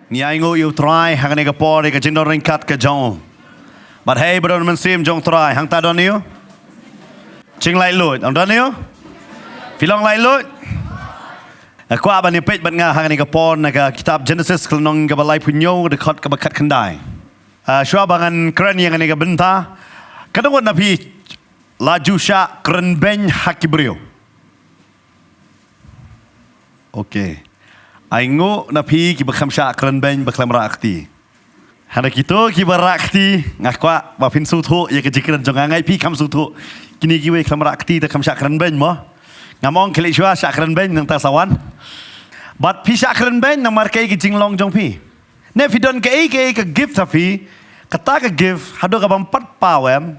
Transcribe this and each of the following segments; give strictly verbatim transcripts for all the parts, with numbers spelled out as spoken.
Ngi ainguh ïa u Trai ha kane ka por ïa ka jingdon ryngkat ka jong u. Bad hei ba don mynsiem jong u Trai, hangta don ïa u? Jinglaitluid, ong don ïa u? Phi long laitluid? Nga kwah ban ïa peit bad nga ha kane ka por na ka kitab Genesis ka lynnong kaba laiphew hynñiew, ka dkhot kaba khatkhyndai. Ah, shuwa ba ngan kren ïa kane ka bynta, katno ngut na phi la ju shah kren beiñ ha ki briew? Okay. Ainguh na phi kiba kham shah kren beiñ ba khlem rah kti. Hana kito kiba rah kti, nga kwah ba phin sngewthuh ïa ka jingkren jong nga, nga ngeit phi kham sngewthuh. Kine kiwei khlem rah kti te kham shah kren beiñ mo. Ngam ong khie leit shuwa shah kren beiñ nangta sa wan. Bad phi shah kren beiñ namar kaei ka jinglong jong phi. Ne phi don kaei kaei ka gift ha phi, kata ka gift haduh kabym pat paw em.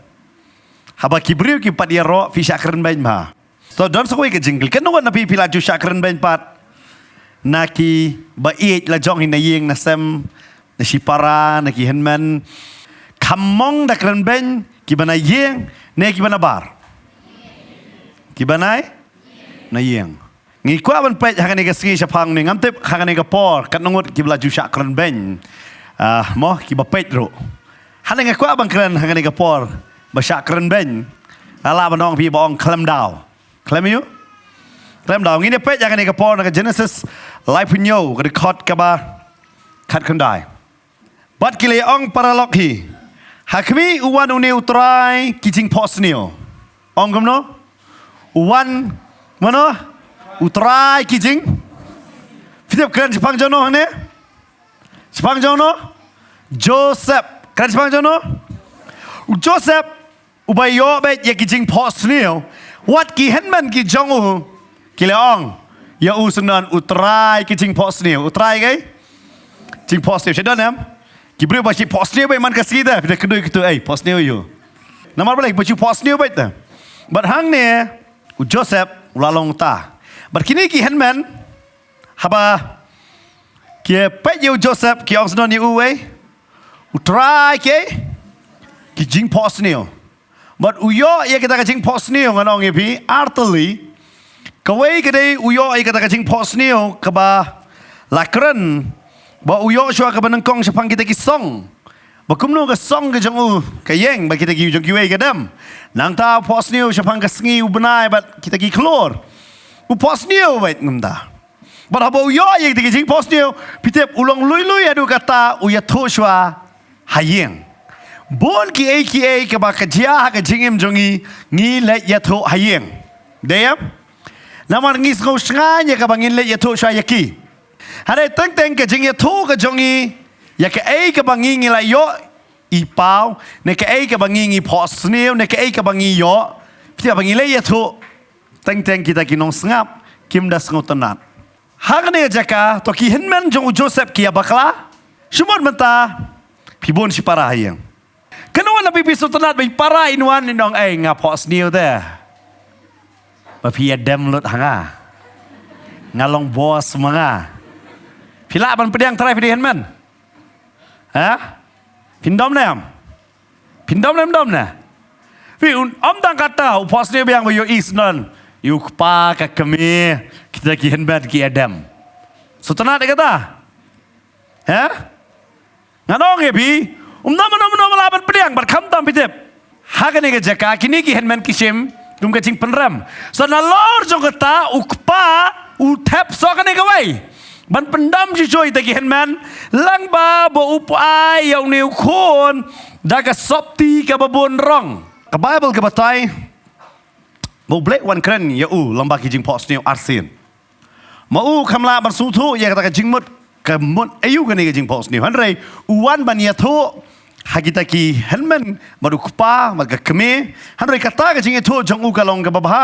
Haba ki briew ki pat ïaroh phi shah kren beiñ bha. To don sa kawei ka jingkylli. Katno ngut na phi phi la ju shah kren beiñ pat na kiba ïeit la jong hi na ïing na sem, na shipara, na ki hynmen. Kham mong da kren beiñ kiba na ïing ne kiba na bar? Kiba na, na ïing. Ngi kwah ban peit ha kane ka sngi shaphang ne, ngam tip ha kane ka por katno ngut kiba la ju shah kren beiñ. Ah, mo kiba peit ruh. Hane nga kwah ban kren ha kane ka por ba shah kren beiñ. Nga lah ban ong phi ba ong khlem daw. Khlem ïa u? Khlem daw. Ngin ïa peit ïa kane ka por na ka Genesis laiphew hynñiew, ka dkhot kaba khatkhyndai. Bad ki la ong paralok hi, ha khmih u wan une u trai ki jingphohsniew. Ong kumno? U wan mano? U trai ki jing. Phi tip kren shaphang jong no hangne? Shaphang jong no? Joseph. Kren shaphang jong no? U Joseph uba ïoh beit ïa ki jingphohsniew. Wat ki hynmen ki jong u ki la ong ïa u syndon u trai ki jingphohsniew. U trai kaei? Jingphohsniew. Sha don em? Ki briew ba shu phohsniew beit man ka sngi te, phi da kynduh kito ei phohsniew ïa u. Namar balei ba shu phohsniew beit te? Bad hangne u Joseph u la long uta. Bad kine ki hynmen haba ki peit ïa u Joseph ki ong syndon ïa u ei, u trai ki, ki jingphohsniew. Bad u ïoh ïa kita ka jingphohsniew, ngan ong ïa phi artylli. Kawei ka dei u ïoh ïa kita ka jingphohsniew kaba la kren ba u ïoh shuwa kaba nyngkong shaphang kita ki song. Ba kumno ka song ka jong u ka ïeng, ba kita ki jong kiwei ka dem. Nangta u phohsniew shaphang ka sngi u bnai bad kita ki khlur. U phohsniew beit nangta. Bad haba u ïoh ïa kita ki jingphohsniew, phi tip u long lui lui haduh kata u ïathuh shuwa ha ïing. Bun kiei kiei kaba ka jia ha ka jingim jong ngi, ngi leit ïathuh ha ïing. Dei em? Namar ngi sngew shngaiñ ïa kaba ngin leit ïathuh shuwa ïa ki. Hynrei teng teng ka jingïathuh ka jong ngi ïa kaei kaba ngi ngi la ïoh i paw, ne kaei kaba ngi ngi phohsniew, ne kaei kaba ngi ïoh, phi tip haba ngi leit ïathuh, teng teng kita ki nongsngap kim da sngewtynnat. Ha kane ka jaka to ki hynmen jong u Joseph ki ïa bakla. Shu mut mynta phi bun shipara ha ïing. Katno ngut na phi phi sngewtynnat ba i para in wan in ong ei nga phohsniew te ba phi ïa dem lut ha nga. Nga long boss ma nga. Phi lah ban pdiang trai phi dei hynmen? Ha? Phin dom ne em? Phin dom ne em dom ne? Phi un ym tang kata u phohsniew biang ba ïohi syndon ïa u kpa ka kmie, kita ki hynmen ki ïa dem. Sngewtynnat ïa kata? Ha? Ngan ong ïa phi, um dom, um dom, um dom lah ban pdiang bad khamtam phi tip. Ha kane ka jaka kine ki hynmen ki shim kum ka jingpynrem. So nalor jong kata u kpa u thep so kane kawei ban pyndom shuh shuh ïa kita ki hynmen, lyngba ba u pu ai ïa une u khun da ka sopti kaba bun rong. Ka Baibl ka batai ba U Blei u wan kren ïa u lyngba ki jingphohsniew arsien. Ma u kham lah ban sngewthuh ïa kata ka jingmut, ka mut aïu kane ka jingphohsniew. Hynrei u wan ban ïathuh ha kita ki hynmen bad u kpa bad ka kmie. Hynrei kata ka jingïathuh jong u ka long kaba bha.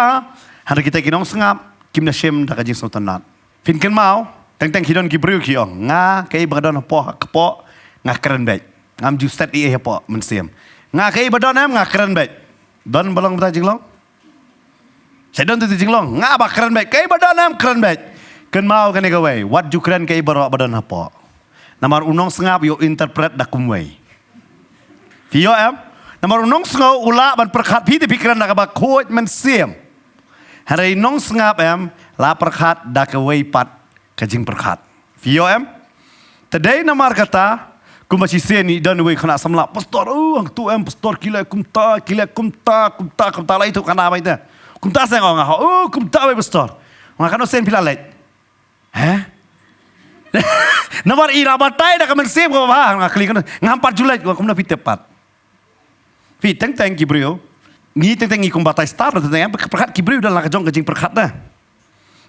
Hynrei kita ki nongsngap kim da shim da ka jingsngewtynnat. Phin kynmaw, teng teng ki don ki briew ki ong, nga kaei ba ka don hapoh, kpoh, nga kren beit. Ngam ju set ei ei hapoh mynsiem. Nga kaei ba don em nga kren beit. Don ba long bynta jinglong? Sa don tu tu jinglong, nga ba kren beit, kaei ba don em kren beit. Kynmaw kane kawei, wat ju kren kaei baroh ba don hapoh. Namar u nongsngap u ïoh interpret da kumwei. Phi ïoh em? Namar u nongsngew u lah ban pyrkhat phi te phi kren da kaba khuid mynsiem. Hynrei u nongsngap em, la pyrkhat da kawei pat ka jingpyrkhat. Phi ïoh em? Te dei namar kata, kumba shisien i don iwei i khynnah samla, "Pastor, oh, hangtu em, Pastor, ki leh kumta, ki leh kumta, kumta, kumta, la ïathuh khana beit te. Kumta seng ong ha, oh, kumta beit, Pastor." Nga, "Katno sien phi la leit?" He? Namar i la batai da ka mynsiem kaba bha, nga kylli, "Katno?" "Ngam pat ju leit." Nga, "Kumno phi tip pat?" Phi teng teng ki briew. Ngi teng teng ngi kum batai star, teng teng em, pyrkhat ki briew da la ka jong ka jingpyrkhat da.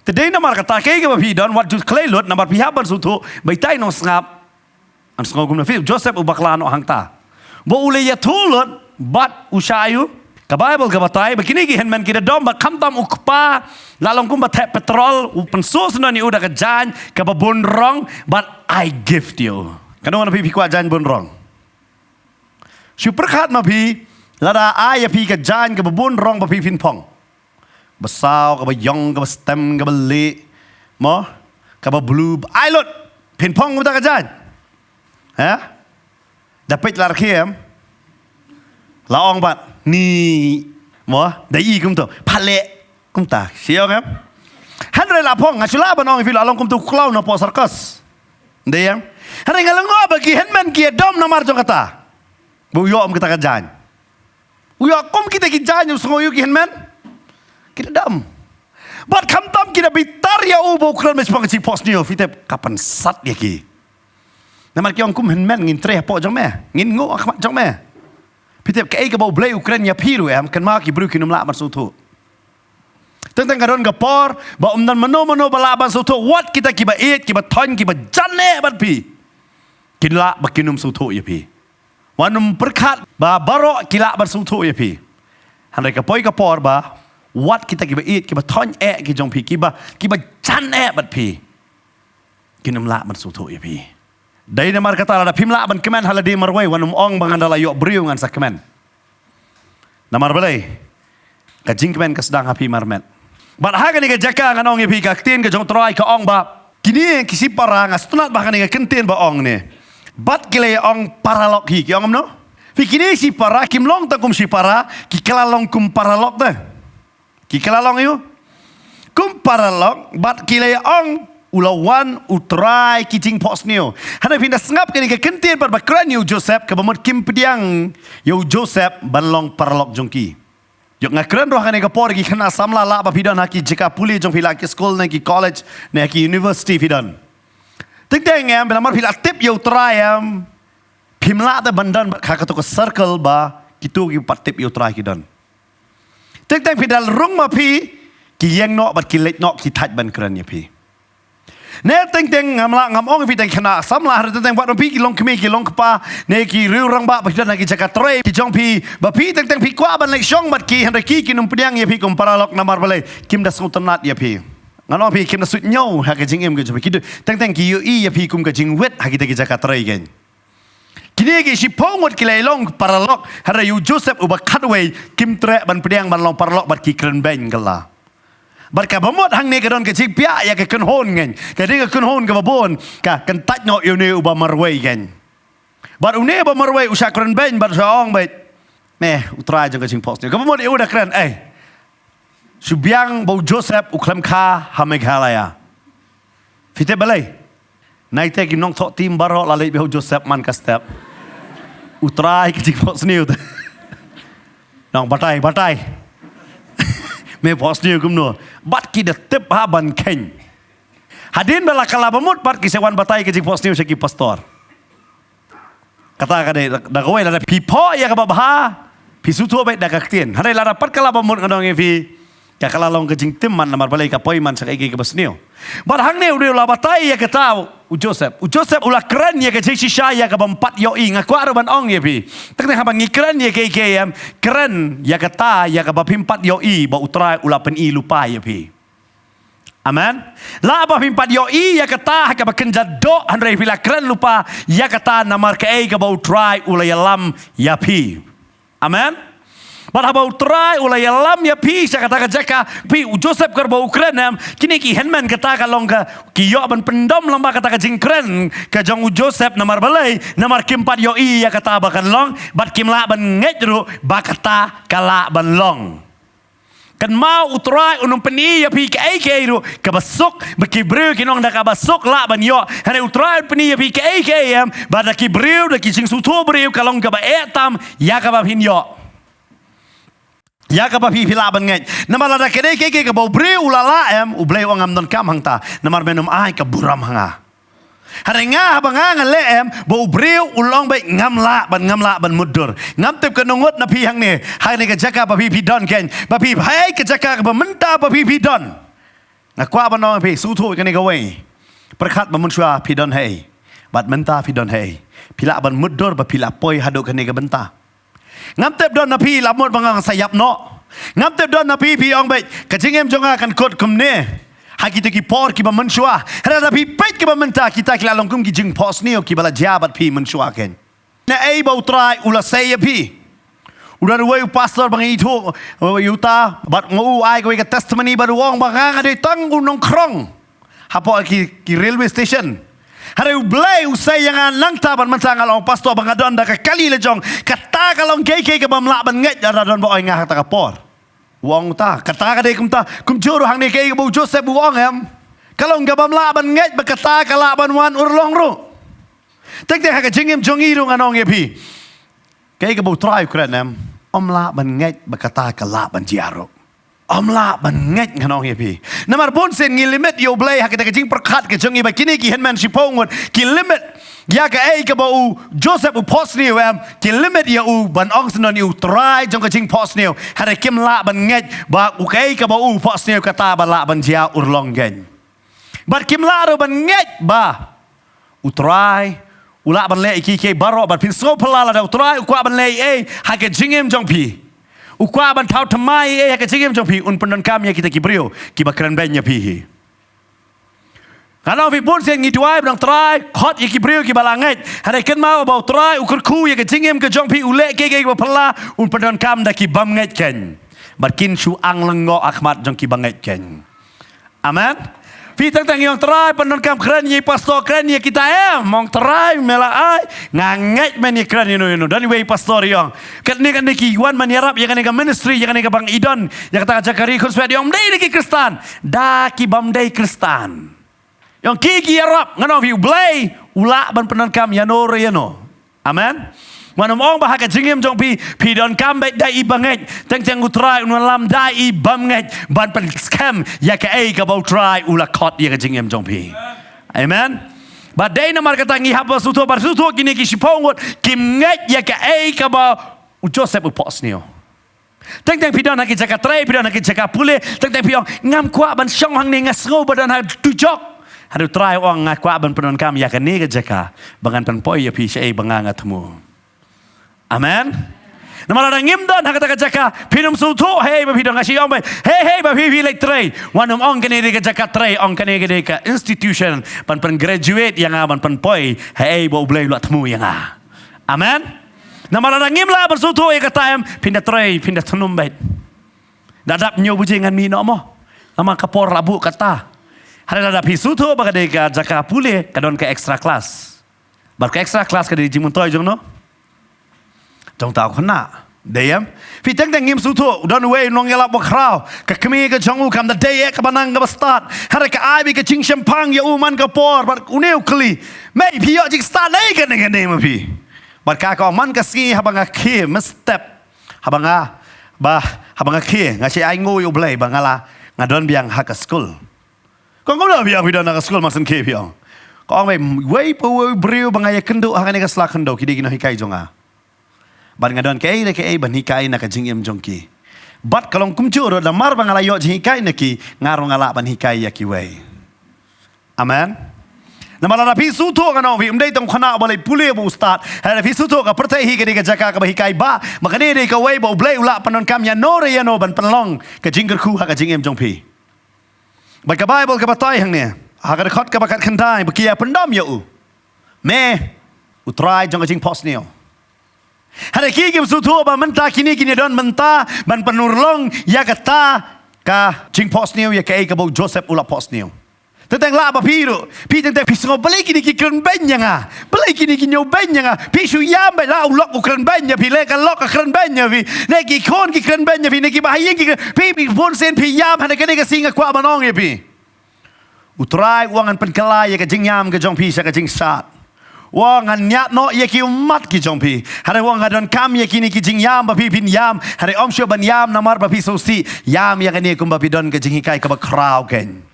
Te dei namar kata kaei kaba phi don, wat ju khlei lut, namar phi hap ban sngewthuh ba itai i nongsngap. Yn sngew kumno phi, Joseph u bakla noh hangta. Ba u la ïathuh lut bad u shah ïa u. Ka Baibl ka batai ba kine ki hynmen ki da dom, bad khamtam u kpa la long kumba thep petrol, u pynsuh syndon ïa u da ka jaiñ kaba bun rong, bad ai gift ïa u. Katno na phi phi kwah jaiñ bun rong? Shu pyrkhat ma phi, lada ai ïa phi ka jaiñ kaba bun rong ba phi phin phong. Ba saw, kaba ïong, kaba stem, kaba lieh. Mo? Kaba blue, ai lut. Phin phong kumta ka jaiñ? He? Da peit la rkhie em? La ong bad ni, mo? Da i kumto. Pha leh kumta. Shu ong em? Hynrei la phong, nga shu lah ban ong ïa phi, la long kumto u khlaw na poh circus. Dei em? Hynrei nga lyngngoh ba ki hynmen ki ïa dom namar jong kata. Ba u ïoh ym kata ka jaiñ. U ïoh kum kita ki jaiñ, u sngew ïa u ki hynmen ki da dom. Bad khamtam ki da bitar ïa u ba u kren ba shaphang ka jingphohsniew, phi tip, ka pynsat ïa ki. Namar ki ong, "Kum hynmen ngin treh hapoh jong me, ngin nguh ha khmat jong me." Phi tip, kaei kaba U Blei u kren ïa phi ruh em, kynmaw ki briew kin ym lah ban sngewthuh. Teng teng ka don ka por ba ym don mano mano ba lah ban sngewthuh, wat kita kiba ïeit, kiba thoiñ, kiba jan eh bad phi, kin lah ba kin ym sngewthuh ïa phi. Wat nym pyrkhat ba baroh ki lah ban sngewthuh ïa phi. Hynrei ka poi ka por ba wat kita kiba ïeit, kiba thoiñ eh ki jong phi, kiba, kiba jan eh bad phi, kin ym lah ban sngewthuh ïa phi. Dei namar kata lada phim lah ban kmen ha lade marwei, wat nym ong ba ngan da la ïoh briew ngan sa kmen. Namar balei? Ka jingkmen ka sdang ha phi marmet. Bad ha kane ka jaka ngan ong ïa phi, ka ktien ka jong U Trai ka ong ba kine ki shipara, nga sngewtynnat ba ha kane ka kyntien ba ong ne, bad ki la ïa ong paralok hi, ki ong kumno? Phi, kine shipara kim long tang kum shipara, ki kylla long kum paralok te. Ki kylla long ïa u kum paralok, bad ki la ïa ong, "U la wan U Trai ki jingphohsniew." Hynrei phin da sngap kane ka kyntien pat ba kren ïa u Joseph, kaba mut kim pdiang ïa u Joseph ban long paralok jong ki. Ïoh, nga kren ruh ha kane ka por, ki khynnah samla, lah ba phi don ha ki jaka pule jong phi, la ki skul ne ki college ne ki university phi don. Teng teng em, namar phi la tip ïa U Trai em, phim lah te ban don bad ha kato ka circle ba kito ki pat tip ïa U Trai ki don. Teng teng phi da rung ma phi, ki ïeng noh bad ki leit noh, ki thait ban kren ïa phi. Ne teng teng ngam lah, ngam ong ïa phi teng khynnah samla, hynrei teng teng wat ma phi ki long kmie, ki long kpa, ne ki riew rangbah ba phi don ha ki jaka trei ki jong phi, ba phi teng teng phi kwah ban leit shong bad ki, hynrei ki kin ym pdiang ïa phi kum paralok. Namar balei? Kim da sngewtynnat ïa phi. Ngan ong phi, kim da suidñiew ha ka jingim ka jong phi. Ki du-, teng teng ki ïohi ïa phi kum ka jingwit ha kita ki jaka trei kein. Kine ki shiphew ngut ki la long paralok, hynrei u Joseph uba khatwei, kim treh ban pdiang ban long paralok bad ki kren beiñ kylla. Bad kaba mut hangne ka don ka jingpiah ïa ka kynhun kein. Ka dei ka kynhun kaba bun, ka kyntait noh ïa une uba marwei kein. Bad une uba marwei u shah kren beiñ bad u shah ong beit, "Me, U Trai jong ka jingphohsniew." Kaba mut ïa u da kren, eh, "Shu biang ba u Joseph u khlem kha ha Meghalaya." Phi tip balei? Naite ki nongthoh tim baroh la leit beh ha u Joseph man ka step. U Trai ka jingphohsniew te. Nong batai, batai. Me phohsniew kumno? Bad ki da tip ha ban kheiñ. Hadien ba la kylla ba mut pat ki sa wan batai ka jingphohsniew sha ki pastor. Kata ka dei, da kawei lada phi phoh ïa kaba bha, phi sngewthuh beit da ka ktien. Hynrei lada pat ka la ba mut, nga ong ïa phi, ka la long ka jingtim man, namar balei? Ka poi man sha kaei kaei kaba sniew. Bad hangne u dei u la batai ïa kata u Joseph. U Joseph u la kren ïa ka jingshisha ïa kaba ym pat ïohi. Nga kwah ruh ban ong ïa phi, tang ne haba ngi kren ïa kaei kaei, em, kren ïa kata ïa kaba phim pat ïohi ba U Trai u la pyni lypa ïa phi. Amen. Lah ba phim pat ïohi ïa kata ha kaba kynja doh, hynrei phi la kren lypa ïa kata namar kaei kaba U Trai u la ïalam ïa phi. Amen. Bad haba U Trai u la ïalam ïa phi sha kata ka jaka, phi, u Joseph kaba u kren, em, kine ki hynmen, kata ka long ka, ki ïoh ban pyndom lang ba kata ka jingkren ka jong u Joseph, namar balei? Namar kim pat ïohi ïa kata ba kan long, bad kim lah ban ngeit ruh ba kata ka lah ban long. Kynmaw, U Trai un ym pyni ïa phi kaei kaei ruh kaba suk, ba ki briew kin ong da kaba suk lah ban ïoh. Hynrei U Trai un pyni ïa phi kaei kaei em, ba da ki briew, da ki jingsngewthuh briew, ka long kaba eh tam ïa kaba phin ïoh, ïa kaba phi, phi lah ban ngeit. Namar lada ka dei kaei kaei kaba u briew u la lah em, U Blei u ong ngam donkam hangta, namar men ym ai ka burom ha nga. Hynrei nga, haba nga nga leh em, ba u briew u la ong beit ngam lah ban, ngam lah ban mutdur. Ngam tip kano ngut na phi hangne, hangne ka jaka ba phi, phi don kein, ba phi, hei ka jaka kaba mynta ba phi, phi don. Nga kwah ban ong ïa phi, sngewthuh ïa kane kawei. Pyrkhat ba mynshuwa phi don haei, bad mynta phi don haei. Phi lah ban mutdur ba phi lah poi haduh kane ka bynta. Ngam tip don na phi, la mut ba nga sa ïap noh. Ngam tip don na phi, phi ong beit ka jingim jong nga kan kut kumne ha kito ki por kiba mynshuwa. Hynrei lada phi peit kiba mynta, kita ki la long kum ki jingphohsniew kiba la jia bad phi mynshuwa kein. Na ei ba U Trai u la sei ïa phi? U don uwei u pastor ba nga ithuh, u ïuta, bad nga, u ai kawei ka testimony bad u ong ba nga, nga dei tang u nongkhrong hapoh ki, ki railway station. Hynrei U Blei u sei ïa nga nangta, bad mynta nga long pastor, ba nga don da ka kali la jong. Kata ka long kaei kaei kabym lah ban ngeit lada don ba oi nga ha kata ka por. U ong uta, kata ka dei kumta, kumjuh ruh hangne kaei kaba u Joseph u ong em. Ka long kabym lah ban ngeit ba kata ka lah ban wan urlong ruh. Teng teng ha ka jingim jong ngi ruh ngan ong ïa phi, kaei kaba U Trai u kren em, ym lah ban ngeit ba kata ka lah ban jia ruh. Ym lah ban ngeit, ngan ong ïa phi. Namar bunsien ngi limit ïa U Blei ha kita ka jingpyrkhat ka jong ngi, ba kine ki hynmen shiphew ngut ki limit ïa kaei kaba u Joseph u phohsniew em, ki limit ïa u ban ong syndon ïa U Trai jong ka jingphohsniew. Hynrei kim lah ban ngeit ba u, kaei kaba u phohsniew kata ba lah ban jia urlong kein. Bad kim lah ruh ban ngeit ba U Trai u lah ban leh ïa kiei kiei baroh. Bad phin sngewphylla, lada U Trai u kwah ban leh ei ei ha ka jingim jong phi, u kwah ban thaw thymmai ei ei ha ka jingim jong phi, un pyndonkam ïa kita ki briew kiba kren beiñ ïa phi hi. Ngan ong ïa phi, bunsien ngi duwai ban ong, Trai, khot ïa ki briew kiba la ngeit. Hynrei kynmaw ba U Trai u kyrkhu ïa ka jingim ka jong phi, u leh kiei kiei kiba phylla, un pyndonkam da kibym ngeit kein. Bad kin shu ang lyngngoh ha khmat jong kiba ngeit kein. Amen. Phi teng teng ïong, Trai, pyndonkam, kren ïa i pastor, kren ïa kita, em, ong, Trai, me la ai, nga ngeit men ïa kren ïa no ïa no. Don iwei i pastor ïong, katne katne ki wan ban ïarap ïa kane ka ministry, ïa kane kaba ngi don, ïa kata ka jaka ri khunswet, ïong, ym dei da ki Khristan, da kibym dei Khristan. Ïong, ki ki ïarap, ngan ong ïa phi, U Blei u lah ban pyndonkam ïa no re ïa no. Amen. Wan ym ong ba ha ka jingim jong phi, phi donkam beit da i bangeit. Teng teng U Trai un wallam da i bymngeit ban pynskhem ïa kaei kaba U Trai u la khot ïa ka jingim jong phi. Amen. Ba dei namar kata ngi hap ba sngewthuh, ba sngewthuh kine ki shiphew ngut kim ngeit ïa kaei kaba u Joseph u phohsniew. Teng teng phi don ha ki jaka trei, phi don ha ki jaka pule, teng teng phi ong, ngam kwah ban shong hangne, nga sngew ba don ha dujok. Hynrei U Trai u ong, nga kwah ban pyndonkam ïa kane ka jaka ba ngan pynpoi ïa phi shaei ba nga nga thmu. Amen. Namar lada ngim don ha kata ka jaka, phin ym sngewthuh haei ba phi don. Nga shu ong ba hei hei ba phi, phi leit trei. Wan ym ong kane dei ka jaka trei, ong kane ka dei ka institution ban pyngraduate ïa nga, ban pynpoi haei ba U Blei u la thmu ïa nga. Amen. Namar lada ngim lah ban sngewthuh ïa kata, em, phin da trei, phin da thnum beit. Da dap hynñiew baje ngan mih noh mo, namar ka por la buh katta. Hynrei lada phi sngewthuh ba ka dei ka jaka pule, ka don ka extra class. Bad ka extra class ka dei jingmyntoi jong no, jong uta u khynnah. Dei, em? Phi teng teng ngim sngewthuh. U don uwei u nongïalap bakhraw, ka kmie ka jong u kam da dei eh kaba nang kaba stad. Hynrei ka ai beit ka jingshemphang ïa u man ka por. Bad une u kylli, mei, phi ïoh jingstad ei kane kane ma phi? Bad ka ka ong, man ka sngi haba nga khie mynstep, haba nga, ba, haba nga khie, nga shait ai nguh ïa U Blei ba nga la, nga don biang ha ka skul. Ka ong, kumno biang phi don ha ka skul, mar shen khie phi ong? Ka ong, wei, wei pa wei u briew ba nga ïakynduh ha kane ka sla khyndew, ki dei ki nonghikai jong nga. Bad nga don kaei re kaei ban hikai na ka jingim jong ki. Bad ka long kumjuh ruh, namar ba nga la ïoh jinghikai na ki, nga ruh nga lah ban hikai ïa kiwei. Amen. Namar lada phi sngewthuh, ngan ong ïa phi, ym dei tang u khynnah uba leit pule ba u stad. Hynrei lada phi sngewthuh, ka pyrthei hi ka dei ka jaka kaba hikai bha. Bad kane dei kawei ba U Blei u lah pyndonkam ïa no re ïa no ban pynlong ka jingkyrkhu ha ka jingim jong phi. Bad ka Baibl ka batai hangne, ha ka dkhot kaba khatkhyndai, ba ki ïapyndem ïa u, me, U Trai jong ka jingphohsniew. Hynrei ki kim sngewthuh ba mynta kine kin ïadon bynta ban pynurlong ïa kata ka jingphohsniew, ïa kaei kaba u Joseph u la phohsniew. Teng teng lah ba phi ruh, phi teng teng phi sngew balei kine ki kren beiñ ïa nga. Balei kine ki ñiew beiñ ïa nga. Phi shu ïam beit, lah u lok u kren beiñ ïa phi, leh ka lok ka kren beiñ ïa phi. Ne ki khun ki kren beiñ ïa phi, ne ki bahaïing ki kren. Phi, phi bun sien phi ïam, hynrei kane ka sngi nga kwah ban ong ïa phi. U Trai u ong ngan pynkylla ïa ka jingïam ka jong phi sha ka jingstad. U ong ngan ñiad noh ïa ki ummat ki jong phi. Hynrei u ong nga donkam ïa kine ki jingïam ba phi phin ïam. Hynrei ym shuh ban ïam namar ba phi sngewsih. Ïam ïa kane kumba phi don ka jinghikai kaba khraw keiñ.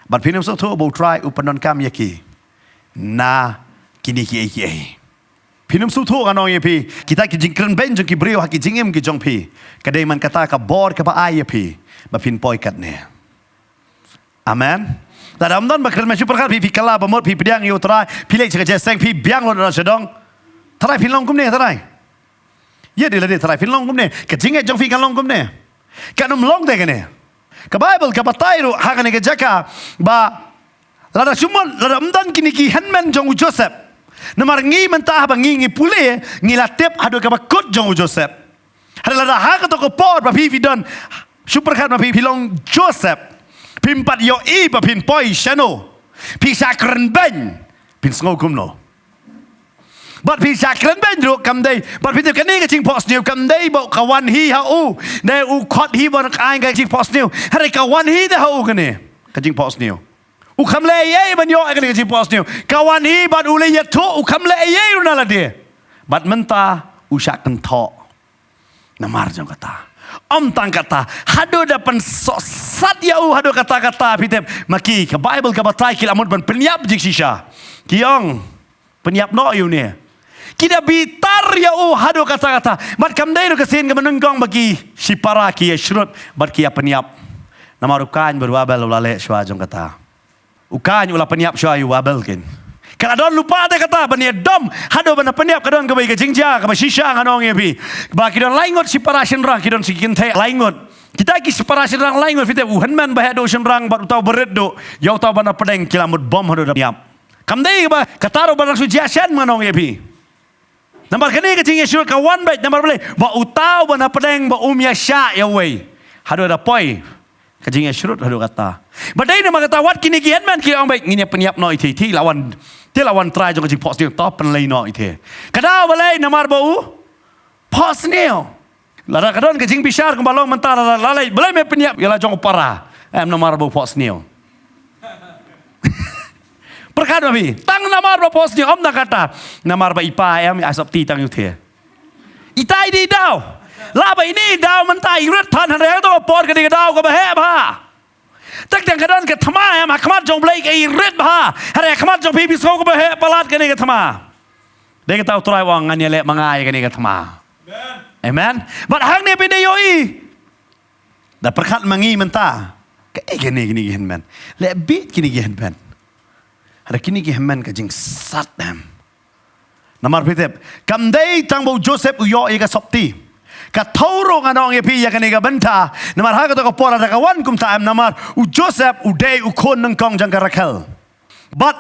Bad phin ym sngewthuh ba U Trai u pyndonkam ïa ki na kine kiei kiei. Phin ym sngewthuh, ngan ong ïa phi, kita ki jingkren beiñ jong ki briew ha ki jingim ki jong phi, ka dei man kata ka bor kaba ai ïa phi ba phin poi katne. Amen. Lada ym don ba kren beiñ, shu pyrkhat phi, phi kylla ba mut, phi pdiang ïa U Trai, phi leit sha ka jingïaseng, phi biang lut na shadong. Trai, phin long kumne, trai. Ïa, dei lade, trai, phin long kumne. Ka jingngeit jong phi kan long kumne. Kan ym long te kane. Ka Baibl ka batai ruh ha kane ka jaka ba lada shu mut, lada ym don kine ki hynmen jong u Joseph. Namar ngi mynta haba ngi, ngi pule, ngi la tip haduh kaba kut jong u Joseph. Hynrei lada ha kato ka por ba phi, phi don, shu pyrkhat ma phi, phi long Joseph, phim pat ïohi ba phin poi shano, phi shah kren beiñ, phin sngew kumno? Bad phi shah kren beiñ ruh kam dei, bad phi tip kane ka jingphohsniew kam dei ba ka wan hi ha u, ne u khot hi ban ai ka jingphohsniew. Hynrei ka wan hi te ha u kane ka jingphohsniew. U kham leh ei ei ban ïoh ïa kane ka jingphohsniew. Ka wan hi bad u leh ïathuh, u kham leh ei ei ruh na lade. Bad mynta u shah kynthoh. Namar jong kata. Ym tang kata, haduh da pynsohsat ïa u haduh katta katta, phi tip, ma ki, ka Baibl ka batai ki la mut ban pynïap jingshisha. Ki ong, pynïap noh ïa une. Ki da bitar ïa u haduh katta katta. Bad kam dei ruh ka sien kaba nyngkong ba ki shipara ki ïa shrut bad ki ïa pynïap. Namar u Kain bad u Abel u la leh shuwa jong kata. U Kain u la pynïap shuwa ïa u Abel keiñ. Ka la don lypa te kata ban ïa dom, haduh ban da pynïap, ka don kawei ka jingjia kaba shisha, ngan ong ïa phi. Ba ki don lai ngut shipara shynrang, ki don shi kynthei lai ngut. Kita ki shipara shynrang lai ngut, phi tip, u hynmen ba heh duh shynrang bad uta uba rit duh, ïa uta uba na pdeng ki la mut bom haduh da pynïap. Kam dei ba kata ruh ba dang shu jia shen, ngan ong ïa phi. Namar kane ka jingïashrut ka wan beit namar balei? Ba uta uba na pdeng ba um ïashah ïa uwei. Haduh da poi ka jingïashrut haduh kata. Ba dei namar kata wat kine ki hynmen ki ong beit, ngin ïa pynïap noh ïa te, te la wan, te la wan trai jong ka jingphohsniew, to pynleit noh ïa te. Ka daw balei? Namar ba u phohsniew. Lada ka don ka jingbishar kumba long mynta, lada la leit, balei me pynïap ïa la jong u para? Em, namar ba u phohsniew. Pyrkhat ma phi, tang namar ba phohsniew, ym tang kata. Namar ba i pa em, i ai sopti tang ïa u te. Itai dei daw. Lah ba ine i daw mynta i rit than, hynrei hangto ka por ka dei ka daw kaba heh bha. Teng teng ka don ka thma em, ha khmat jong Blei ka i rit bha. Hynrei ha khmat jong phi, phi sngew kaba heh palat kane ka thma. Dei kata U Trai u ong ngan ïaleh ma nga ïa kane ka thma. Amen. Bad hangne phi dei ïohi. Da pyrkhat ma ngi mynta. Kaei kine, kine ki hynmen? Leh bit kine ki hynmen. Hynrei kine ki hynmen ka jingsat em. Namar phi tip, kam dei tang ba u Joseph u ïoh ïa ka sopti. Ka thew ruh, ngan ong ïa phi, ïa kane ka bynta. Namar ha kata ka por lada ka wan kumta em, namar u Joseph u dei u khun nyngkong jong ka Rakhel. Bad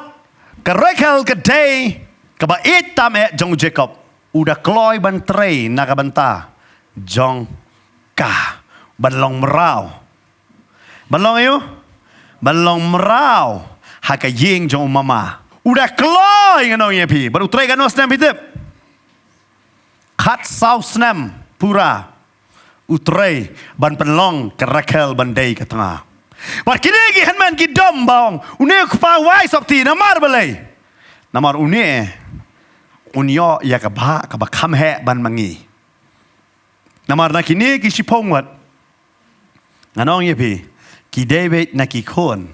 ka Rakhel ka dei kaba ïeit tam eh jong u Jakob. U da kloi ban trei na ka bynta jong ka, ban long mraw. Ban long aïu? Ban long mraw ha ka ïing jong u mama. U da kloi, ngan ong ïa phi. Bad u trei katno snem, phi tip? Khatsaw snem pura u trei ban pynlong ka Rakhel ban dei ka tnga. Bad kine ki hynmen ki dom ba ong, une u kpa u ai sopti namar balei? Namar une un ïoh ïa ka bhah kaba kham heh ban ma ngi. Namar na kine ki shiphew ngut, ngan ong ïa phi, ki dei beit na ki khun,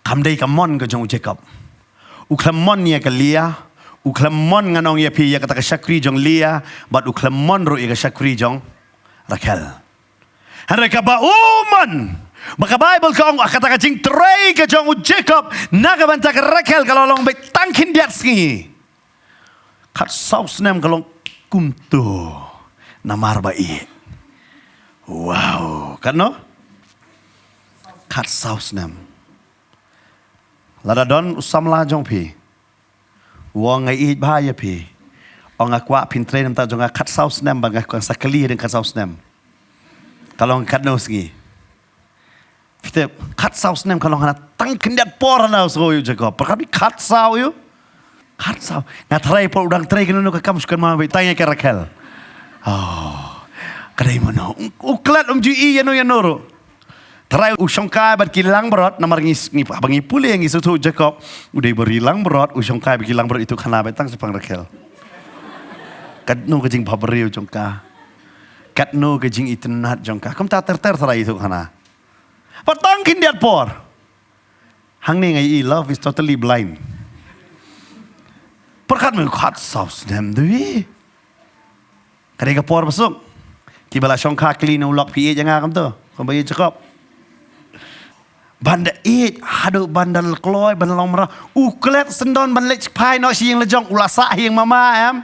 kam dei ka mon ka jong u Jakob. U khlem mon ïa ka Leah, u khlem mon, ngan ong ïa phi, ïa kata ka shakri jong Leah, bad u khlem mon ruh ïa ka shakri jong Rakhel. Hynrei kaba u mon, ba ka Baibl ka ong, kata ka jingtrei ka jong u Jakob na ka bynta ka Rakhel ka la long beit tang khyndiat sngi. Khatsaw snem ka long kumto namar ba ïeit. Wow, katno? Khatsaw snem. Lada don u samla jong phi, u ong nga ïeit bha ïa phi, ong nga kwah phin trei na ka bynta jong nga khatsaw snem, bad nga kwah sa kylli ïa dang khatsaw snem. Ka long katno sngi? Phi Te, khatsaw snem ka long hana, tang khyndiat por hana u sngew ïa u Jakob. Pyrkhat phi, khatsaw ïa u. Khatsaw. Nga tharai por u dang trei kano kano ka kam shu kynmaw beit tang ïa ka Rakhel. Oh. Ka dei mano. U klet um ju i ïa no ïa no ruh. Tharai u shongkai bad ki langbrot, namar ngi, ngi, haba ngi pule ngi sngewthuh u Jakob u dei ba ri langbrot, u shongkai bad ki langbrot, ithuh khana beit tang shaphang Rakhel. Katno ka jingbhabriew jong ka. Katno ka jingitynnad jong ka. Kumta ter ter tharai ithuh khana. Pat tang khyndiat por. Hangne nga ïohi, love is totally blind. Pyrkhat me, khatsaw snem dei. Ka dei ka por ba suk. Kiba la shongkha kli na u lok, phi ïeit ïa nga kumto, kumba ïeit Jakob. Ban da ïeit haduh ban da kloi, ban da long mraw. U klet syndon ban leit phai noh sha ïing la jong, u la sah ha ïing mama em.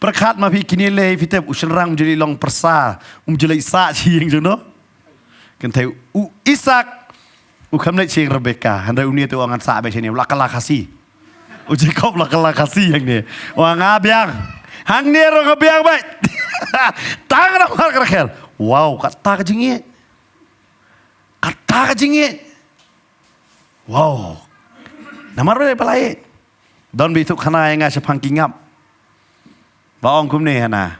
Pyrkhat ma phi, kine lei phi tip, u shynrang um ju leit long pyrsa, um ju leit sah sha ïing jong no. Kynthei, u Isak u kham leit sha ïing Rebeka, hynrei une te u ong ngan sah beit shane, u la kylla Khasi. U Jakob la kylla Khasi hangne. U ong nga biang. Hangne ruh nga biang beit. Tang namar ka Rakhel. Wow, kata ka jingïeit. Kata ka jingïeit. Wow. Namar ba dei ba la ïeit. Don ba ithuh khana ïa nga shaphang ki ngap. Ba ong kumne hana.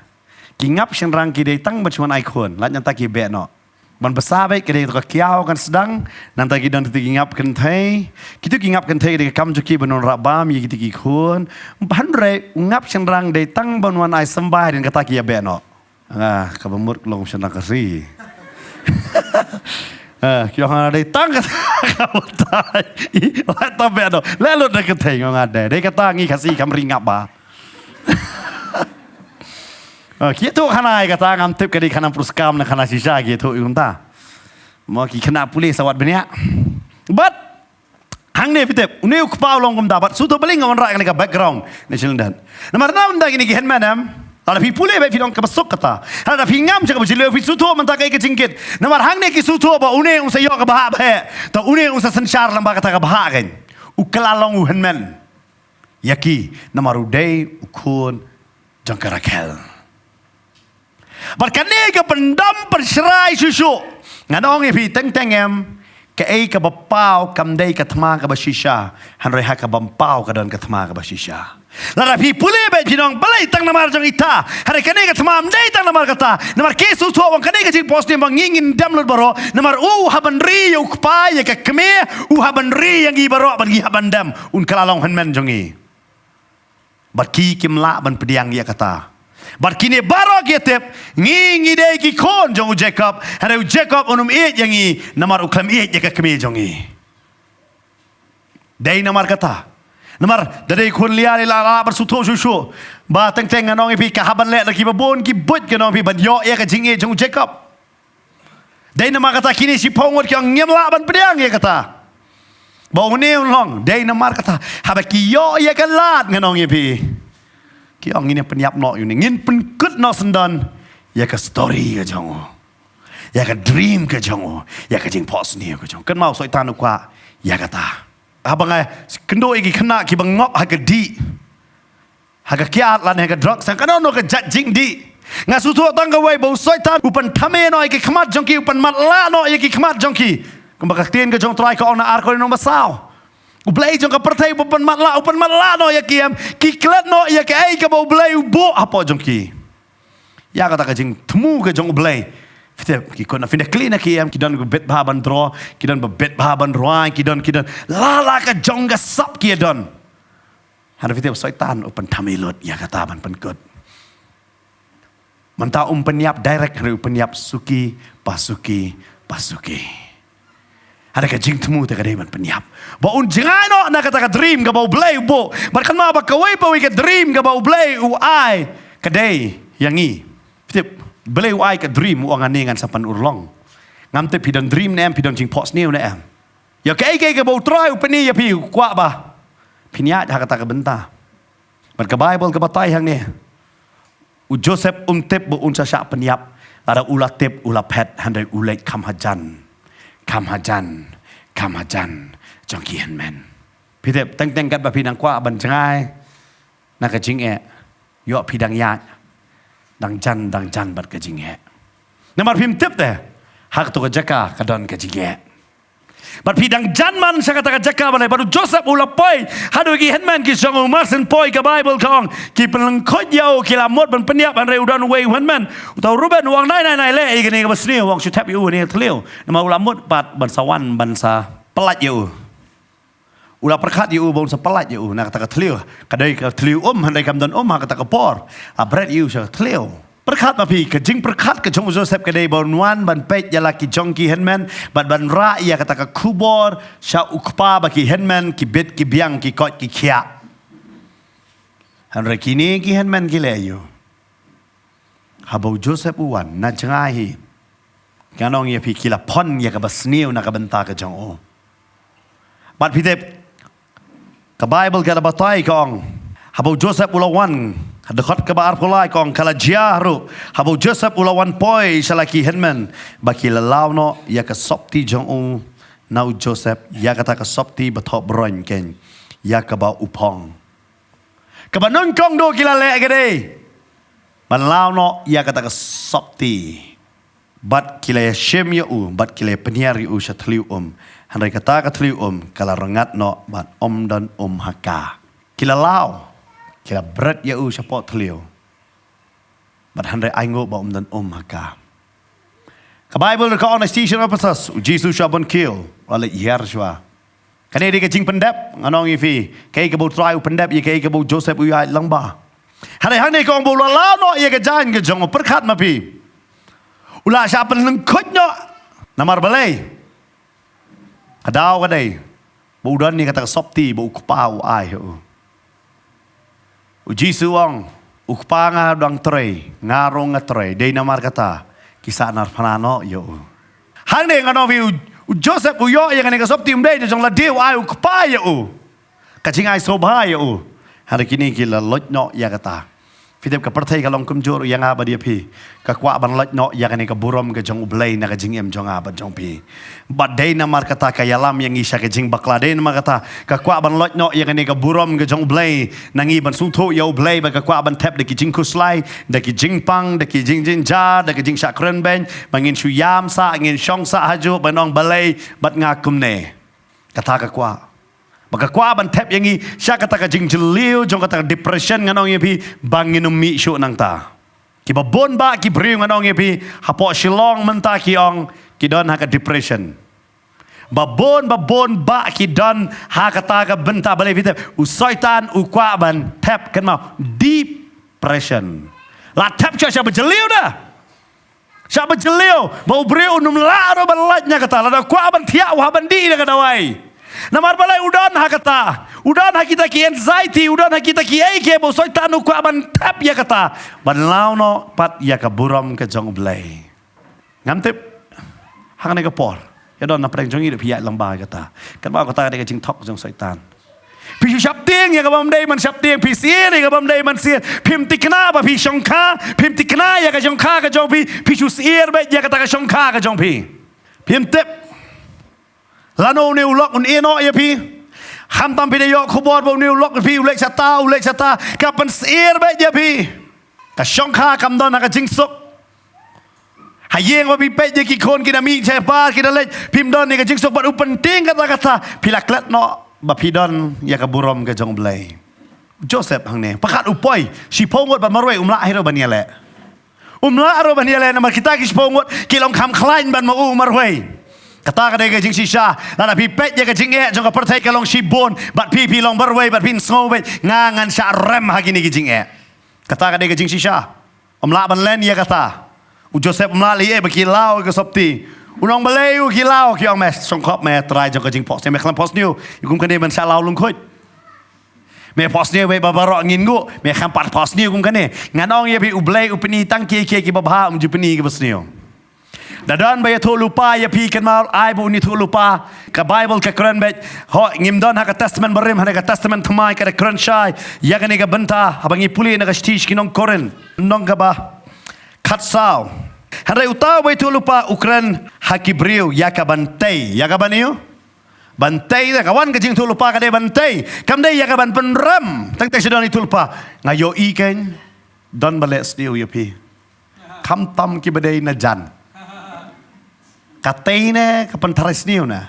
Ki ngap shynrang ki dei tang ban shu wan ai khun. Lait nangta ki beh noh. Ban bsa beit ki dei tang ka kiaw kan sdang. Nangta ki don kito ki ngap kynthei. Kito ki ngap kynthei ki dei ka kam jong ki ban wanrah bam ïa kito ki khun. Hynrei u ngap shynrang dei tang ban wan ai symbai, don kata ki ïa beh noh. Ah, kaba mut long shynrang ka ri. Ah, ki ong hana dei tang kata ka batai. Wat ta beh noh. Leh lut da kynthei, nga ong nga dei. Dei kata ngi Khasi kam ri ngap ba. Ah, ki ïathuh khana ïa kata, ngam tip ka dei khana pyrskam ne khana shisha ki ïathuh ïa kumta. Mo ki khynnah pule sa wat bniah. But hangne phi tip, une u kpa u long kumta, bad sngewthuh balei nga wanrah kane ka background ne sha lyndet. Namar na bynta kine ki hynmen em, lada phi pule beit phi don kaba suk kata. Lada phi ngam sha kaba jylliew phi sngewthuh mynta kaei ka jingkit. Namar hangne ki sngewthuh ba une un sa ïoh ka bhah bha. Ta une un sa synshar lyngba kata ka bhah kein. U kylla long u hynmen ïa ki, namar u dei u khun jong ka Rakhel. Bad kane ka pyndam pynshrai shuh shuh. Ngan ong ïa phi, teng teng em, kaei kaba paw kam dei ka thma kaba shisha, hynrei ha kaba ym paw ka don ka thma kaba shisha. Lada phi pule beit phin ong balei tang namar jong ita, hynrei kane ka thma ym dei tang namar kata. Namar ki sngewthuh ba kane ka jingphohsniew ba ngi ngin dem lut baroh. Namar u hap ban ri ïa u kpa, ïa ka kmie, u hap ban ri ïa ngi baroh bad ngi hap ban dem. Un kylla long hynmen jong ngi. Bad ki kim lah ban pdiang ïa kata. Bad kine baroh ki tip, ngi ngi dei ki khun jong u Jakob, hynrei u Jakob un ym ïeit ïa ngi, namar u khlem ïeit ïa ka kmie jong ngi. Dei namar kata. Namar da dei khun Lia, Lia la lah ban sngewthuh shuh shuh. Ba teng teng ngan ong ïa phi, ka hap ban leh da kiba bun ki buit, ngan ong ïa phi, ban ïoh ïa ka jingïeit jong u Jakob. Dei namar kata kine shiphew ngut ki ong ngim lah ban pdiang ïa kata. Ba une un long, dei namar kata haba ki ïoh ïa ka lad, ngan ong ïa phi, ki ong ngin ïa pynïap noh ïa une, ngin pynkut noh syndon ïa ka story ka jong u, ïa ka dream ka jong u, ïa ka jingphohsniew ka jong u. Kynmaw, Soitan u kwah ïa kata. Haba nga kynduh ïa ki khynnah kiba ngop ha ka dih, ha ka kiad lane ha ka drugs, ha kano kano ka jait jingdih, nga sngewthuh tang kawei, ba u Soitan u pynthame noh ïa ki khmat jong ki, u pynmatlah noh ïa ki khmat jong ki. Kumba ka ktien ka jong u Trai ka ong na Ar Korinth lynnong ba saw, U Blei jong ka pyrthei u pynmatlah, u pynmatlah noh ïa ki em, ki klet noh ïa kaei kaba U Blei u buh hapoh jong ki. Ïa kata ka jingthmu ka jong U Blei. Phi tip, ki khun, phin da kylli na ki em, ki don ba bit bha ban draw, ki don ba bit bha ban rwai, ki don, ki don. La la ka jong ka sap ki don. Hynrei phi tip, Soitan u pynthame lut ïa kata ban pynkut. Mynta um pynïap direct, hynrei u pynïap suki pa suki pa suki. Hynrei ka jingthmu te ka dei ban pynïap, ba un jngai noh na kata ka dream kaba U Blei u buh. Bad kynmaw ba kawei pa kawei ka dream kaba U Blei u ai, ka dei ïa ngi. Phi tip, U Blei u ai ka dream, u ong ane ngan sa pynurlong. Ngam tip phi don dream ne em, phi don jingphohsniew ne em. Ïa kaei kaei kaba U Trai u pyni ïa phi, u kwah ba phin ïaid ha kata ka bynta. Bad ka Baibl ka batai hangne, u Joseph um tip ba un sa shah pynïap. Lada u la tip, u la phet, hynrei u leit kham hajan, kham hajan, kham hajan jong ki hynmen. Phi tip, teng teng katba phi dang kwah ban jngai na ka jingeh, ïoh phi dang ïaid dang jan dang jan bad ka jingeh. Namar phim tip te, Ha kato ka jaka ka don ka jingeh. Bad phi dang jan man sha kata ka jaka balei, bad u Joseph u la poi haduh ki hynmen ki jong u. Mar syn poi ka Baibl ka ong ki pynlyngkhuit ïa u, ki la mut ban pynïap, hynrei u don uwei u hynmen, uta u Reuben, u ong nai, nai, nai, leh ïa kane kaba sniew, u ong shu thep ïa u ha kane ka thliew, namar u la mut pat ban sa wan ban sa pyllait ïa u. U la pyrkhat ïa u ba un sa pyllait ïa u na kata ka thliew. Ka dei ka thliew um, hynrei kam don um ha kata ka por. La bret ïa u sha ka thliew. Pyrkhat ma phi, ka jingpyrkhat ka jong u Joseph ka dei ba un wan ban peit ïa la ki jong ki hynmen, bad ban rah ïa kata ka khubor sha u kpa ba ki hynmen ki bit ki biang, ki koit ki khiah. Hynrei kine ki hynmen ki leh ïa u. Haba u Joseph u wan, na jngai hi, ngan ong ïa phi, ki la pon ïa kaba sniew na ka bynta ka jong u. Bad phi tip, ka Baibl ka la batai ka ong, haba u Joseph u la wan, ha dkhot kaba arphew lai ka ong, ka la jia ruh haba u Joseph u la wan poi sha la ki hynmen, ba ki la law noh ïa ka sopti jong u na u Joseph, ïa kata ka sopti ba thoh bron keiñ, ïa kaba u phong. Kaba nyngkong duh ki la leh ka dei ban law noh ïa kata ka sopti. Bad ki la ïashim ïa u, bad ki la ïapynhiar ïa u sha thliew um. Hynrei kata ka thliew um ka la rngat noh bad ym don um ha ka. Ki la law, ki la bret ïa u shapoh thliew. Bad hynrei ainguh ba ym don um ha ka. Ka Baibl ka ong na station of Ephesus, u Jisu shuwa ban kiew, u la leit hiar shuwa. Kane dei ka jingpyndep, ngan ong ïa phi, kaei kaba u Trai u pyndep ïa kaei kaba u Joseph u ïaid lyngba. Hynrei hangne ka ong ba u la law noh ïa ka jaiñ ka jong u, pyrkhat ma phi. U la shah pynlyngkhuit noh. Namar balei? Ka daw ka dei ba u don ïa kata ka sopti ba u kpa u ai ha u. U Jisu u ong, u Kpa nga u dang trei, nga ruh nga trei, dei namar kata ki sah narphna noh ïa u. Hangne ngan ong ïa phi, u, u Joseph u ïoh ïa kane ka sopti, um dei jong lade, u ai u kpa ïa u. Ka jingai sngewbha ïa u. Hynrei kine ki la loit noh ïa kata. Phi tip, ka pyrthei ka long kumjuh ïa nga bad ïa phi. Ka kwah ban loit noh ïa kane ka burom ka jong U Blei na ka jingim jong nga bad jong phi. Bad dei namar kata ka ïalam ïa ngi sha ka jingbakla, dei namar kata ka kwah ban loit noh ïa kane ka burom ka jong U Blei na ngi, ban sngewthuh ïa U Blei, bad ka kwah ban thep da ki jingkhuslai, da ki jingpang, da ki jingjynjar, da ki jingshah kren beiñ, ba ngin shu ïam sah, ngin shong sah hajuh, ban ong balei bad nga kumne. Kata ka kwah. Ba ka kwah ban thep ïa ngi sha kata ka jingjylliew jong kata ka depression, ngan ong ïa phi, ba ngin ym mih shuh nangta. Kiba bun bah ki briew, ngan ong ïa phi, hapoh Shillong mynta ki ong ki don ha ka depression. Ba bun, ba bun bah ki don ha kata ka bynta, balei phi tip? U Soitan u kwah ban thep, kynmaw, depression. La thep sha, sha ba jylliew da. Sha ba jylliew, ba u briew un ym lah ruh ban lait na kata, lada u kwah ban thiah u hap ban dih da ka dawai. Namar balei? U don ha kata, u don ha kita ki anxiety, u don ha kita kiei kiei ba u Soitan u kwah ban thep ïa kata, ban law noh pat ïa ka burom ka jong U Blei. Ngam tip hangne ka por ïa don na pdeng jong ngi, da phi ïaid lyngba ïa kata. Kynmaw, kata ka dei ka jingthok jong u Soitan. Phi shu shaptieng ïa kaba ym dei ban shaptieng, phi syier ïa kaba ym dei ban syier. Phim thikna ba phi shongkha, phim thikna ïa ka shongkha ka jong phi, phi shu syier beit ïa kata ka shongkha ka jong phi. Phim tip lano une u lok un ïeh noh ïa phi. Khamtam phi da ïoh khubor ba une u lok ïa phi, u leit shata, u leit shata, ka pynsyier beit ïa phi. Ka shongkha kam don ha ka jingsuk. Ha ïing ba phi peit ïa ki khun ki da mih shabar, ki da leit, phim don ïa ka jingsuk, bad u pyntieng kata kata, phi la klet noh ba phi don ïa ka burom ka jong U Blei. Joseph hangne, pyrkhat, u poi shiphew ngut bad marwei, um lah hi ruh ban ïaleh. Um lah ruh ban ïaleh, namar kita ki shiphew ngut ki long kham khlaiñ ban ma u marwei. Kata ka dei ka jingshisha, lada phi peit ïa ka jingeh jong ka pyrthei ka long shibun, bad phi, phi long marwei, bad phin sngew beit, nga ngan shah rem ha kine ki jingeh. Kata ka dei ka jingshisha. Um lah ban len ïa kata. U Joseph um lah leh ei ba ki law ïa ka sopti. U ong balei u ki law, ki ong me shongkop, me trai jong ka jingphohsniew, me khlem phohsniew ïa kum kane ban shah law lyngkhuit. Me phohsniew beit ba baroh ngin nguh, me khlem pat phohsniew kum kane. Ngan ong ïa phi, U Blei u pyni tang kiei kiei kiba bha, um ju pyni kiba sniew. Da don ba ïathuh lypa ïa phi, kynmaw, ai ba un ïathuh lypa. Ka Baibl ka kren beit, ho, ngim don ha ka Testament Barim, ha ka Testament Thymmai ka da kren shai ïa kane ka bynta, haba ngi pule na ka shithi sha ki nong Korinth, lynnong kaba khatsaw. Hynrei uta uba ïathuh lypa u kren ha ki briew ïa ka ban tei, ïa ka ban ïoh ban tei. Da ka wan ka jingïathuh lypa ka dei ban tei, kam dei ïa ka ban pynrem. Tang tei sha don ïathuh lypa, nga ïohi keiñ don ba leh sniew ïa phi. Khamtam kiba dei na jan. Katei ne ka pyntharai sniew ne.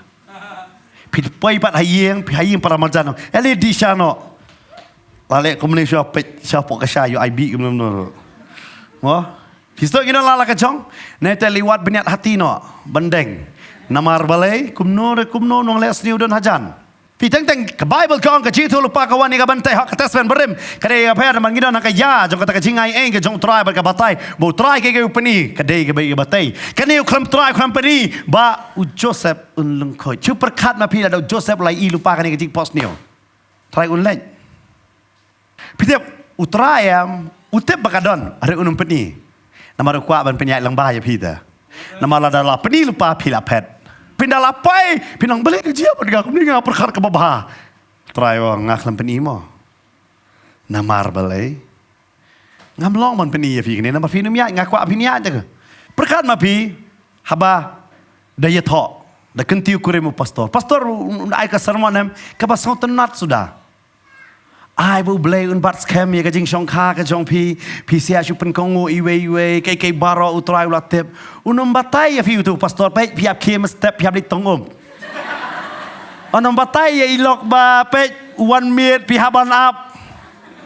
Phi poi pat ha ïing, phi ha ïing para marjan. Eli di sha no. Lale kumne sha pet sha pok ka sha yu ai bi kumno no. Mo. Phi stok ino lala ka jong. Ne te liwat bniat hati no. Bendeng. Namar balei kumno re kumno nong le sniew don hajan. Phi teng teng ka Bible ka ong ka jingïathuhlypa ka wan ïa ka ban tei ha ka Testament Barim. Ka dei ka pher man ngi don ha ka ïa jong kata ka jingai ei ka jong U Trai bad ka batai. Ba U Trai ka ka u pyni ka dei ka bai ka batai. Kane u khlem Trai u khlem pyni ba u Joseph un lyngkhuid. Shu pyrkhat ma phi lada u Joseph la i lypa kane ka jingpos sniew. Trai un leit. Phi tip, U Trai em, u tip ba ka don, hynrei un ym pyni. Namar u kwah ban pynïaid lyngba ïa phi te. Namar lada la pyni lypa phi la phet. Phin da la poi, phin ong balei ka jia bad nga kumne nga pyrkhat kaba bha. Trai u ong nga khlem pyni mo. Namar balei. Ngam long ban pyni ïa phi kane, namar phin ym ïaid, nga kwah phin ïaid te. Pyrkhat ma phi, haba da ïathoh, da kyntiew kurim u pastor. Pastor, u, u, ai ka sermon em, kaba sngewtynnat suda. Ai ba U Blei un bat skhem ïa ka jingshongkha ka jong phi, phi sia shu pynkohnguh iwei iwei, kaei kaei baroh U Trai u la tip. Un ym batai ïa phi utu pastor, peit phi ap khie mynstep phi ap leit tong um. Un ym batai ïa i lok ba peit u wan miet phi hap ban ap.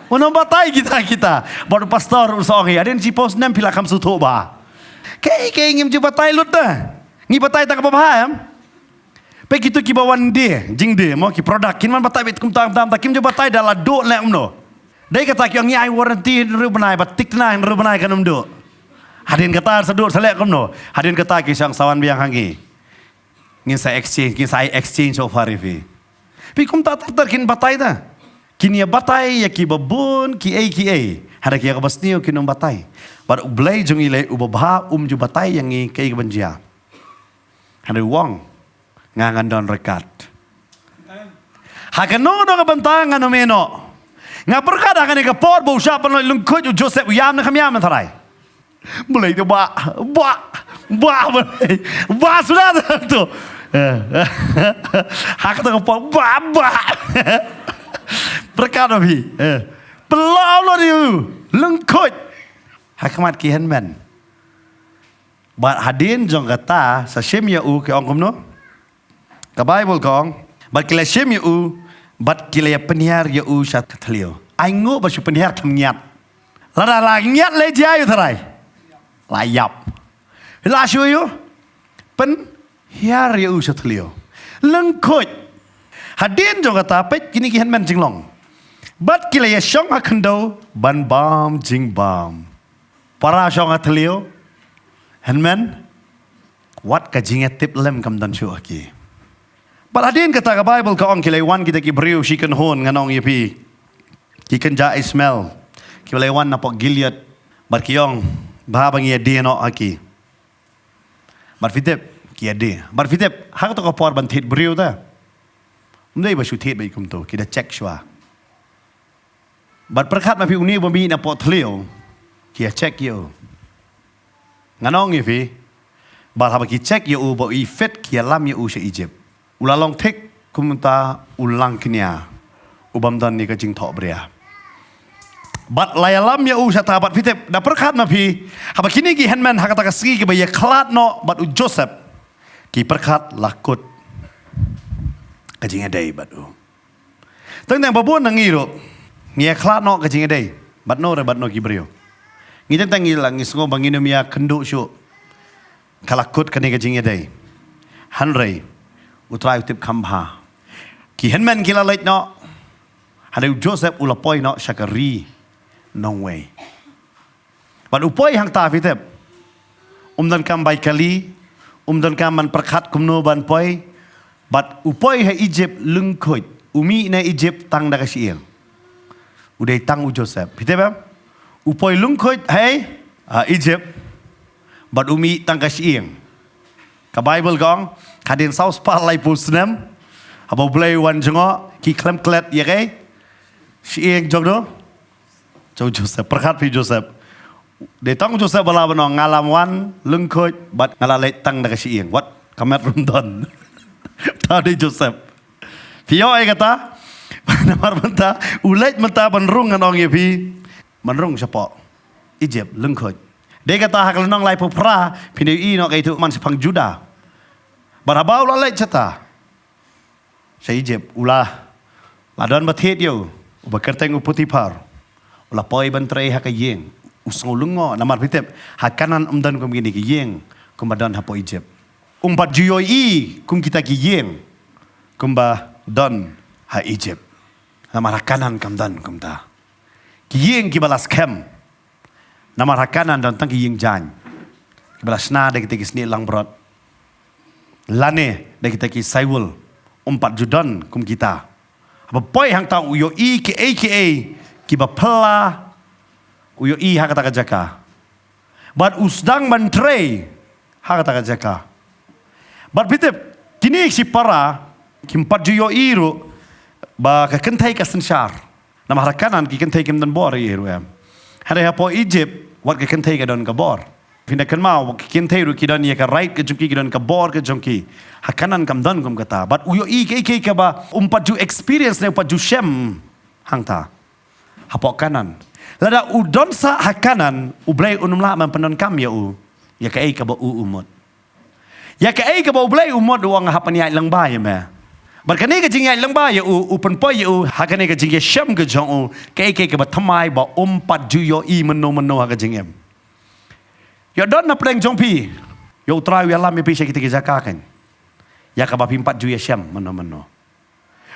Un ym batai kita kita. Bad u pastor u sa ong ïa, hadien shiphew snem phi la kham sngewthuh ba. Kaei kaei ngim ju batai lut te. Ngi batai tang kaba bha em. Peit kito kiba wan die, jingdie, mo ki product, kin wan batai beit kumta kumta kumta, kim ju batai da la duh ne kumno. Dei kata ki ong ngi ai warranty hynriew bnai, ba tik tnai hynriew bnai kan ym duh. Hadien kata sa duh sa leh kumno. Hadien kata ki shong sa wan biang ha ngi. Ngin sa exchange, ngin sa ai exchange offer ïa phi. Phi kumta ter ter kin batai ta. Kin ïa batai ïa kiba bun, kiei kiei. Hynrei ki ïa kaba sniew kin ym batai. Bad U Blei jong ngi lei uba bha um ju batai ïa ngi kaei kaban jia. Hynrei u ong, nga ngan don ryngkat. Ha kano kano ka bynta ngan ym ïeh noh. Nga pyrkhat ha kane ka por ba u shah pynlait lyngkhuid u Joseph, u ïam ne kham ïam, tharai. Balei te ba, ba, ba, balei. Ba suda tu. Eh. Ha kata ka por, ba, ba. Pyrkhat ma phi. Eh. Pynlait lut ïa u lyngkhuid. Ha khmat ki hynmen. Bad hadien jong kata, sa shim ïa u ki ong kumno? Ka Bible ka ong, bad ki la shim ïa u, bad ki la ïa pynhiar ïa u sha ka thliew. Ai nguh ba shu pynhiar kham ngiat. Lada la ngiat lei jia ïa u tharai. La ïap. La shu ïa u. Pynhiar ïa u sha thliew. Lyngkhuid. Hadien jong kata peit kine ki hynmen jinglong. Bad ki la ïa shong ha khyndew ban bam jingbam. Para shong ha thliew. Hynmen. Wat ka jingïatip lem kam don shuh ha ki. Bad hadien kata ka Bible ka ong ki la wan kita ki briew shi kynhun ngan ong ïa phi. Ki kynja Ishmael. Ki la wan na pok Gilead. Bad ki ong. Bha ba ngi ïa die noh ha ki. Bad phi tip. Ki ïa die. Bad phi tip. Ha kato ka por ban thied briew ta. Ym dei ba shu thied ba i kumto. Ki da check shuwa. Bad pyrkhat ma phi une ba mih na pok thliew. Ki ïa check ïa u. Ngan ong ïa phi. Bad haba ki check ïa u ba i fit ki ïalam ïa u sha Egypt. U la long thik kumta u lang kñia. U bym don ïa ka jingthoh bria. Bad la ïalam ïa u shata bad phi tip da pyrkhat ma phi. Haba kine ki hynmen ha kata ka sngi kiba ïa khlad noh bad u Joseph. Ki pyrkhat la kut. Ka jingïadei bad u. Teng teng ba bun na ngi ruh. Ngi ïa khlad noh ka jingïadei. Bad no re bad no ki briew. Ngi teng teng ngi la ngi sngew ba ngin ym ïa kynduh shuh. Ka la kut kane ka jingïadei. Hynrei. U Trai u tip kham bha. Ki hynmen ki la leit noh. Hynrei u Joseph u la poi noh sha ka ri. Nongwei. Bad u poi hangta phi tip. Um donkam bai kali, um donkam ban pyrkhat kumno ban poi. Bad u poi ha Egypt lyngkhuid, u mih na Egypt tang da ka shyieng. U dei tang u Joseph. Phi tip em? U poi lyngkhuid hei ha Egypt. Bad u mih tang ka shyieng. Ka Bible ka ong, hadien saw spah laiphew snem. Haba u Blei wan jngoh, ki khlem klet ïa kei. Shyieng jong no. Jong Joseph, pyrkhat phi Joseph. Dei tang Joseph ba la ban ong nga la wan lyngkhuid bad nga la leit tang da ka shyieng. Wat ka met ruh ym don. Ta dei Joseph. Phi ïoh ïa kata. Namar mynta u leit mynta ban rung ngan ong ïa phi. Ban rung shapoh Egypt lyngkhuid. Dei kata ha ka lynnong laiphew phra phin ïohi noh kaei tu man shaphang Judah. Bad haba u la leit shata sha Egypt, u la, la don ba thied ïa u, uba kyrteng u Potiphar. U la poi ban trei ha ka ïing. U sngew lyngngoh namar phi tip, ha Kanaan ym don kum kine ki ïing kumba don hapoh Egypt. Um pat ju ïohi kum kita ki ïing kumba don ha Egypt. Namar ha Kanaan kam don kumta ki ïing kiba la skhem. Namar ha Kanaan don tang ki ïing jaiñ kiba la shna da kita ki snieh langbrot, lane da kita ki saiwul. Um pat ju don kum kita. Haba poi hangta u ïohi kiei kiei kiba phylla, u ïohi ha kata ka jaka. Bad u sdang ban trei ha kata ka jaka. Bad phi tip, kine ki shipara kim pat ju ïohi ruh ba ka kynthei ka synshar. Namar ha Kanaan ki kynthei kim don bor ïa ruh, em. Hynrei hapoh Egypt, wat ka kynthei ka don ka bor. Phin da kynmaw, ki kynthei ruh ki don ïa ka right ka jong ki, ki don ka bor ka jong ki. Ha Kanaan kam don kum kata. Bad u ïohi kiei kiei kaba um pat ju experience ne u pat ju shem hangta. Hapoh Kanaan. Lada u don sah ha Kanaan, U Blei un ym lah ban pyndonkam ïa u ïa kaei kaba u u mut. Ïa kaei kaba U Blei u mut, u ong, nga hap pynïaid lyngba ïa me. Bad kane ka jingïaid lyngba ïa u, u pynpoi ïa u ha kane ka jingïashem ka jong u, kaei kaei kaba thymmai ba um pat ju ïohi mynno mynno ha ka jingim. Ïoh don na pdeng jong phi, ïoh U Trai u ïalam ïa phi sha kita ki jaka kan, ïa kaba phim pat ju ïashem mynno mynno.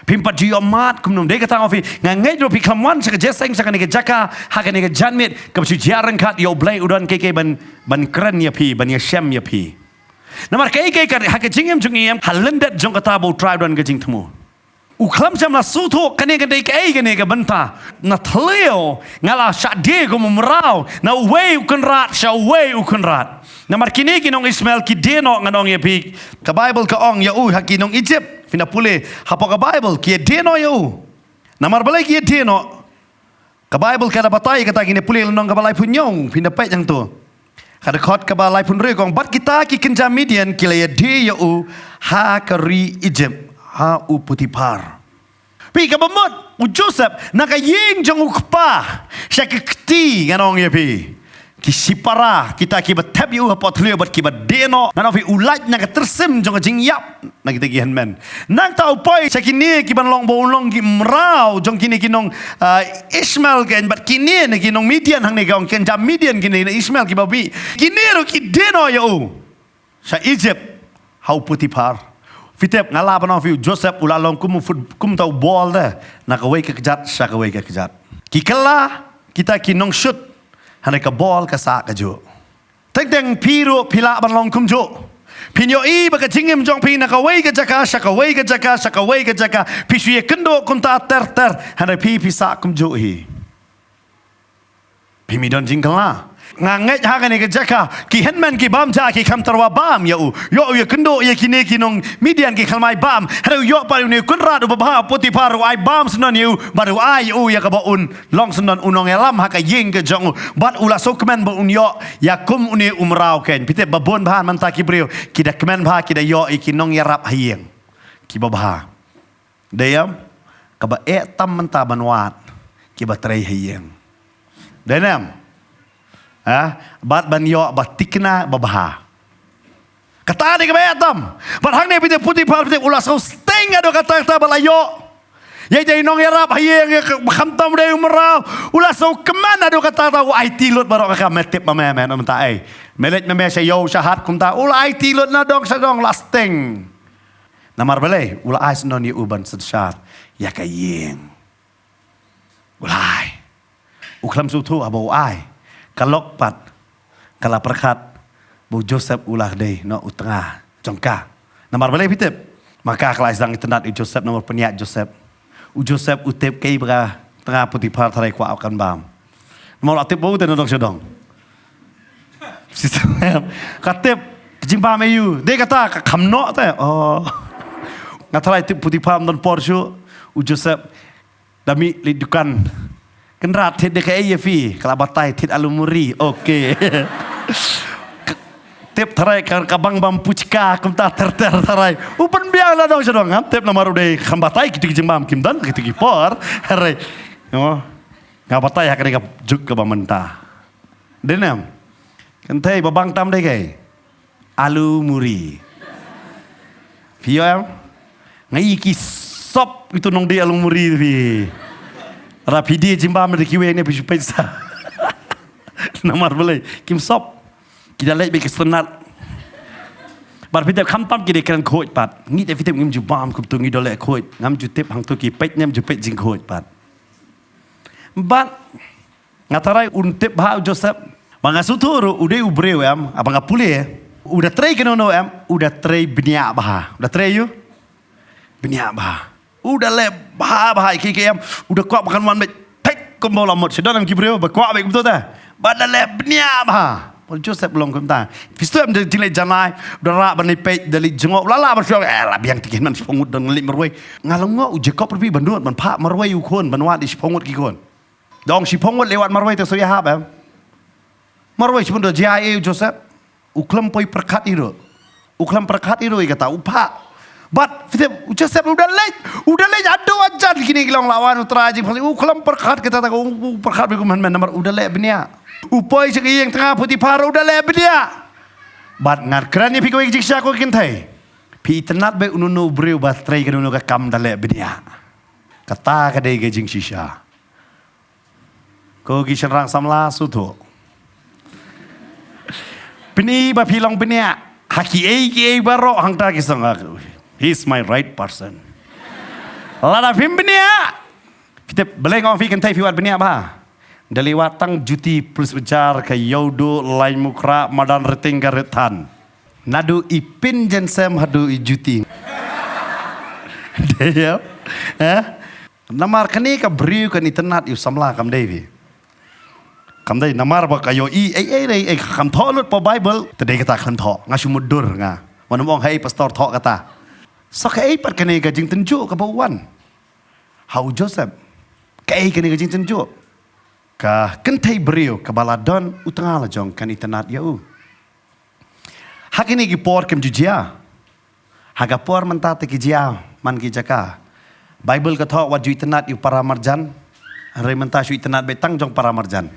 Phim pat ju ïoh mad kumno. Dei kata nga ong ïa phi, nga ngeit ruh phi khlem wan sha ka jingïaseng sha kane ka jaka ha kane ka janmiet, kaba shu jia ryngkat, ïoh U Blei u don kaei kaei ban, ban kren ïa phi, ban ïashem ïa phi. Namar kaei kaei ka, ha ka jingim jong ngi, em, ha lyndet jong kata ba U Trai u don ka jingthmu. U khlem shym la sngewthuh kane ka dei kaei kane ka bynta. Na thliew nga la shah die kum u mraw na uwei u kynrad sha uwei u kynrad. Namar kine ki nong Ishmael ki die noh, ngan ong ïa phi. Ka Baibl ka ong ïa u ha ki nong Egypt. Phin da pule hapoh ka Baibl, ki die noh ïa u. Namar balei ki die noh? Ka Baibl ka da batai kata, ngin ïa pule lynnong kaba laiphew hynñiew, phin da peit hangto. Ka dkhot kaba laiphew hynriew ka ong, bad kita ki kynja Midian ki la ïa die ïa u ha ka ri Egypt, ha u Potiphar. Phi, kaba mut u Joseph na ka ïing jong u kpa sha ka kti, ngan ong ïa phi. Ki shipara, kita kiba thep ïa u hapoh thliew bad kiba die noh, ngan ong ïa phi, u lait na ka tyrsim jong ka jingïap na kita ki hynmen. Nangta u poi sha kine kiban long ba u long ki mraw jong kine ki nong, ah, Ishmael kan, bad kine na ki nong Midian, hangne ka ong kynja Midian, kine na Ishmael kiba mih. Kine ruh ki die noh ïa u sha Egypt, ha u Potiphar. Phi tip, nga lah ban ong ïa phi, u Joseph u la long kum u fut-, kumta u bol de, na kawei ka kjat sha kawei ka kjat. Ki kylla kita ki nongshut, hynrei ka bol ka sah kajuh. Teng teng phi ruh phi lah ban long kumjuh. Phin ïohi ba ka jingim jong phi na kawei ka jaka sha kawei ka jaka sha kawei ka jaka, phi shu ïakynduh kumta ter ter, hynrei phi phi sah kumjuh hi. Phim don jingkylla. Nga ngeit ha kane ka jaka ki hynmen ki bam ja, ki kham tyrwa bam ïa u. Ïoh u ïakynduh ïa kine ki nong Midian, ki khlem ai bam. Hynrei u ïoh pat une u kynrad uba bha, Potiphar, u ai bam syndon ïa u, bad u ai ïa u ïa kaba un long syndon u nongïalam ha ka ïing ka jong u. Bad u la sngewkmen ba un ïoh ïa kum une u mraw kan. Phi tip, ba bun bha mynta ki briew ki da kmen bha, ki da ïoh ïa ki nongïarap ha ïing kiba bha. Dei em? Kaba eh tam mynta ban wad kiba trei ha ïing. Dei ne em? Ha? Bad ban ïoh ba thikna ba bha. Kata dei kaba eh tam. Bad hangne phi tip, Potiphar, phi tip, u la sngew sting haduh katta katta ba la ïoh ïa i nongïarap ha ïing, ïa ka, khamtam dei u mraw. U la sngewkmen haduh katta katta, u aiti lut baroh ka kam. Me tip ma me, me, mynta ei, me leit ma me sha ïew sha hat kumta, u la aiti lut na dong sha dong, la sting. Namar balei? U la ai syndon ïa u ban synshar ïa ka ïing. U la ai. U khlem sngewthuh haba u ai, ka lok pat ka la pyrkhat ba u Joseph u la dei noh u tnga jong ka. Namar balei phi tip? Ma ka, ka la sdang itynnad ïa u Joseph, namar pynïaid Joseph. U Joseph u tip kaei ba ka tnga Potiphar tharai kwah kan bam. Namar u la tip ba u te na dong sha dong. Ka tip ka jingbam aïu. Dei kata ka kham noh te. Oh. Nga tharai tip Potiphar ym don por shuh. U Joseph da mih leit dukan. Kynrad, thied da kaei ïa phi? Ka la batai, thied alu muri. Okay. Tip tharai ka, ka bang bam puchka kumta ter ter tharai. U pynbiang na dong sha dong, ngam tip namar u dei kham batai kito ki jingbam, kim don kito ki por. Hynrei, oh, nga batai ha kane ka juk kaba mynta. Dei ne em? Kynthei, ba bang tam dei kaei? Alu muri. Phi ïoh em? Nga i ki sop itu nongdie along muri phi. Ra phi die jingbam da kiwei ne phi shu peit sa. Namar balei kim sop. Ki da leit bad ki sngewtynnat. Bad phi tip khamtam ki dei kren khuid pat. Ngi te phi tip ngim ju bam kumto, ngi da leh khuid. Ngam ju tip hangto ki peit ne em ju peit jingkhuid pat. Bad nga tharai un tip bha u Joseph. Ba nga sngewthuh ruh u dei u briew em, haba nga pule, u da trei kano kano em, u da trei bniah bha. U da trei ïa u bniah bha. U da leh bha bha ïa kiei kiei em, u da kwah ba kan wan beit thik kumba u la mut. Shu don em ki briew ba kwah beit kumto te. Ba da leh bniah bha. Ba u Joseph u long kumta. Phi sngewthuh em, da jingleit janai, u da rah ban leit peit, da leit jngoh, u la lah ban shu ong, eh, la biang te ki hynmen shiphew ngut don leit marwei. Nga la ong u Jakob ruh phi ban nud ban phah marwei u khun ban wad ïa shiphew ngut ki khun. Da ong shiphew ngut leit wad marwei te shu ïahap em. Marwei shiphew ngut da jia ïa u Joseph. U khlem poi pyrkhat ïa u. U khlem pyrkhat ïa u ïa kata u phah. Bad phi tip u Joseph u da leit, u da leit haduh hajan kine ki long la wan u Trai jingpynshoi. U khlem pyrkhat kata ta u, u pyrkhat beit kum hynmen namar u da leh bniah. U poi sha ka ïing tnga Potiphar u da leh bniah. Bad ngan kren ïa phi kawei ka jingshisha ko kynthei. Phi itynnad beit uno uno u briew ba trei kano kano ka kam da leh bniah. Kata ka dei ka jingshisha. Ko ki shynrang samla sngewthuh. Pyni ba phi long bniah ha kiei kiei baroh, hangta ki song, "He's my right person." Lada phim bniah, phi tip balei nga ong phi kynthei phi wad bniah bha? Da leit wad tang juti, pulit, bishar, ka ïewduh, lain mukrah, madan, riting ka rit than. Naduh i pynjensem haduh i juti. Dei ïa, eh? Namar kane ka briew kan itynnad ïa u samla, kam dei phi? Kam dei, namar ba ka ïohi ei ei ei ei kam thoh lut pa Bible, te dei kata kan thoh. Nga shu mutdur nga. Wan ym ong hei pastor thoh kata. Sa kaei pat kane ka jingtynjuh kaba u wan ha u Joseph? Kaei kane ka jingtynjuh? Ka kynthei briew kaba la don u tnga la jong kan itynnad ïa u. Ha kine ki por kim ju jia. Ha ka por mynta te ki jia man ki jaka. Bible ka thoh wat ju itynnad ïa u para marjan. Hynrei mynta shu itynnad beit tang jong para marjan.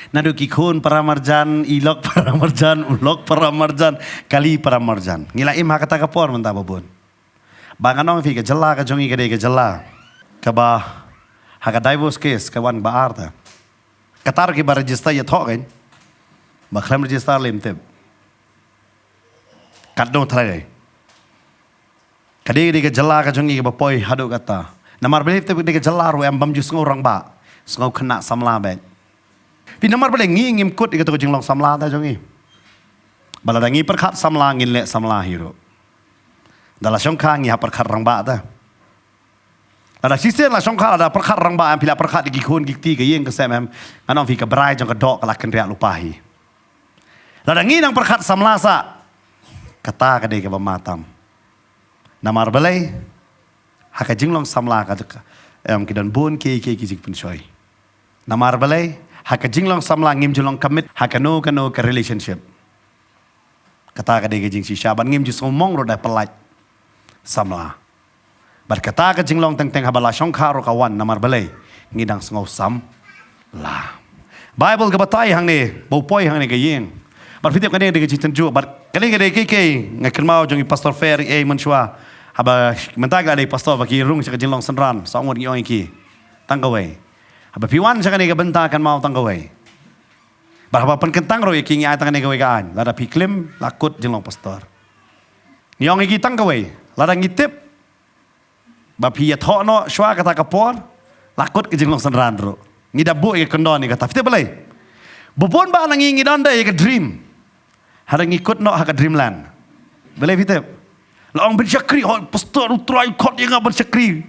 Naduh ki khun para marjan, i lok para marjan, u lok para marjan, kali para marjan. Ngi la im ha kata ka por mynta ba bun. Ba ngan ong phi ka jylla ka jong ngi ka dei ka jylla kaba ha ka divorce case ka wan ba ar ta. Kata ruh kiba register ïathoh kein. Ba khlem register lym tip. Katno trai. Ka dei, ka dei ka jylla ka jong ngi kaba poi haduh kata. Namar balei tip, ka dei ka jylla ruh em, bym ju sngew rangbah. Sngew khynnah samla beit. Phi, namar balei ngi ngim kut ïa kato ka jinglong samla ta jong ngi? Ba lada ngi pyrkhat samla ngin leh samla hi ruh. Da la shongkha ngi hap pyrkhat rangbah ta. Lada shisien la shongkha, lada pyrkhat rangbah em, phi la pyrkhat ïa ki khun ki kti, ka ïing ka sem em, ngan ong phi ka brai jong ka doh ka la kynriah lypa hi. Lada ngi nang pyrkhat samla sah, kata ka dei kaba ma tam. Namar balei? Ha ka jinglong samla ka, em, ki don bun kiei kiei ki jingpynshoi. Namar balei? Ha ka jinglong samla ngim ju long commit ha kano kano ka relationship. Kata ka dei ka jingshisha, bad ngim ju sngewmong ruh da pyllait samla. Bad kata ka jinglong teng teng haba la shongkha ruh ka wan, namar balei? Ngi dang sngew samla. Bible ka batai hangne, ba u poi hangne ka ïing. Bad phi tip kane ka dei ka jingtynjuh, bad kane ka dei kiei kiei nga kynmaw jong i Pastor Fer ei mynshuwa. Haba mynta ka dei pastor ba ki rung sha ka jinglong synran, sa ngut ngi ong ïa ki. Tang kawei. Haba phi wan sha kane ka bynta kynmaw tang kawei. Bad haba pynkyntang ruh ïa ki ngi ai tang kane kawei ka aiñ. Lada phi klim, la kut jinglong pastor. Ngi ong ïa ki tang kawei. Lada ngi tip ba phi ïathoh noh shuwa kata ka por, la kut ka jinglong synran ruh. Ngi da buh ïa ka kyndon ïa kata. Phi tip balei? Ba bun ba na ngi ngi don da ïa ka dream. Hynrei ngi kut noh ha ka dreamland. Balei phi tip? La ong ban shakri, hooid, pastor, u Trai u khot ïa nga ban shakri.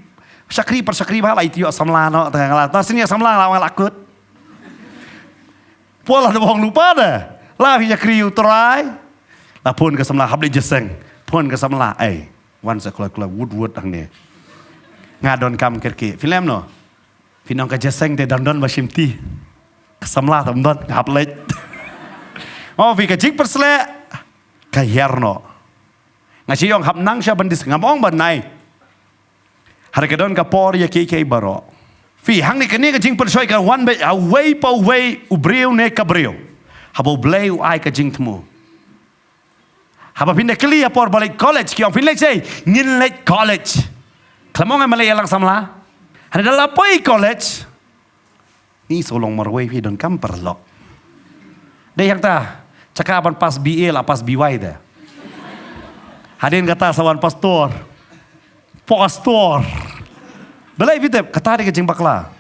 Shakri pat shakri bha, la ïa ïoh samla noh, tang nga la, tang sien ïa samla la, nga la kut. Pol la da ong lypa da. La phi shakri u Trai. La phone ka samla, hap leit jingïaseng. Phone ka samla, ei, wan sa kloi kloi, wut wut hangne. Nga donkam kyrkieh. Phi lem noh. Phi nong ka jingïaseng te dang don ba shim ti. Ka samla tam don, nga hap leit. Oh, phi ka jingpyrsleh ka hiar noh. Nga shu ong hap nang sha ban dis, ngam ong ban nai. Hynrei ka don ka por ïa kiei kiei baroh. Phi, hangne kane ka jingpynshoi ka wan beit ha uwei pa uwei, u briew ne ka briew. Haba U Blei u ai ka jingthmu. Haba phin da kylli ha por ba leit college, ki ong phin leit shaei, ngin leit college. Khlem ong em leit ïalang samla. Hynrei da la poi college. Ngi shu long marwei phi donkam paralok. Dei hangta, shaka ban pass B A la pass B Y te. Hadien kata sa wan pastor. Pastor. Balei phi tip, kata dei ka jingbakla.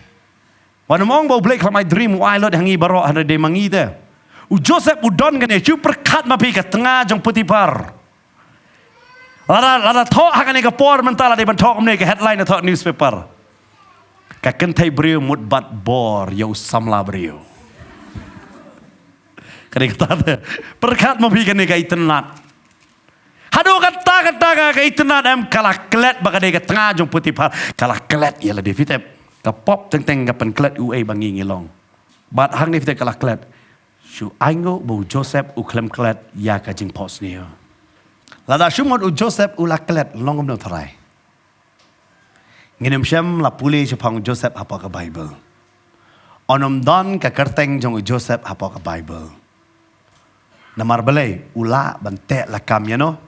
Wat nym ong ba U Blei khlem ai dream u ai lut ha ngi baroh, hynrei dei ma ngi te. U Joseph u don kane, shu pyrkhat ma phi ka tnga jong Potiphar. Lada, lada thoh ha kane ka por mynta la dei ban thoh kumne ka headline, thoh newspaper. Ka kynthei briew mut bat bor ïa u samla briew. Kane kata te. Pyrkhat ma phi kane ka itynnad. Haduh kata kata ka, ka itynnad em, ka la klet ba ka dei ka tnga jong Potiphar, ka la klet ïa lade, phi tip. Ka pop teng teng ka pynklet uei ba ngi ngi long. Bad hangne phi tip ka la klet. Shu ainguh ba u Joseph u khlem klet ïa ka jingphohsniew. Lada shu mut u Joseph u la klet, long kumno trai. Ngin ym shym la pule shaphang u Joseph hapoh ka Bible. Yn ym don ka kyrteng jong u Joseph hapoh ka Bible. Namar balei, u lah ban teh lakam ïano?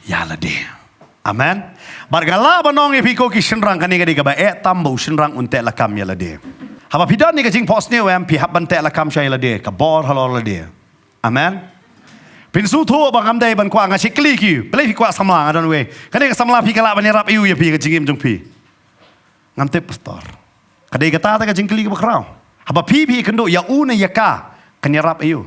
Ïa lade. Amen. Bad nga lah ban ong ïa phi ko ki shynrang, kane ka dei kaba eh tam ba u shynrang un teh lakam ïa lade. Haba phi don ïa ka jingphohsniew em, phi hap ban teh lakam sha ïa lade, ka bor halor lade. Amen. Phin sngewthuh ba ngam dei ban kwah, nga shu kylli ki. Balei phi kwah samla, nga don wei. Kane ka samla phi ka lah ban ïarap ïa u ïa phi ka jingim jong phi. Ngam tip pastor. Ka dei kata te ka jingkylli kaba khraw. Haba phi phi kynduh ïa u ne ïa ka, kan ïarap ïa u.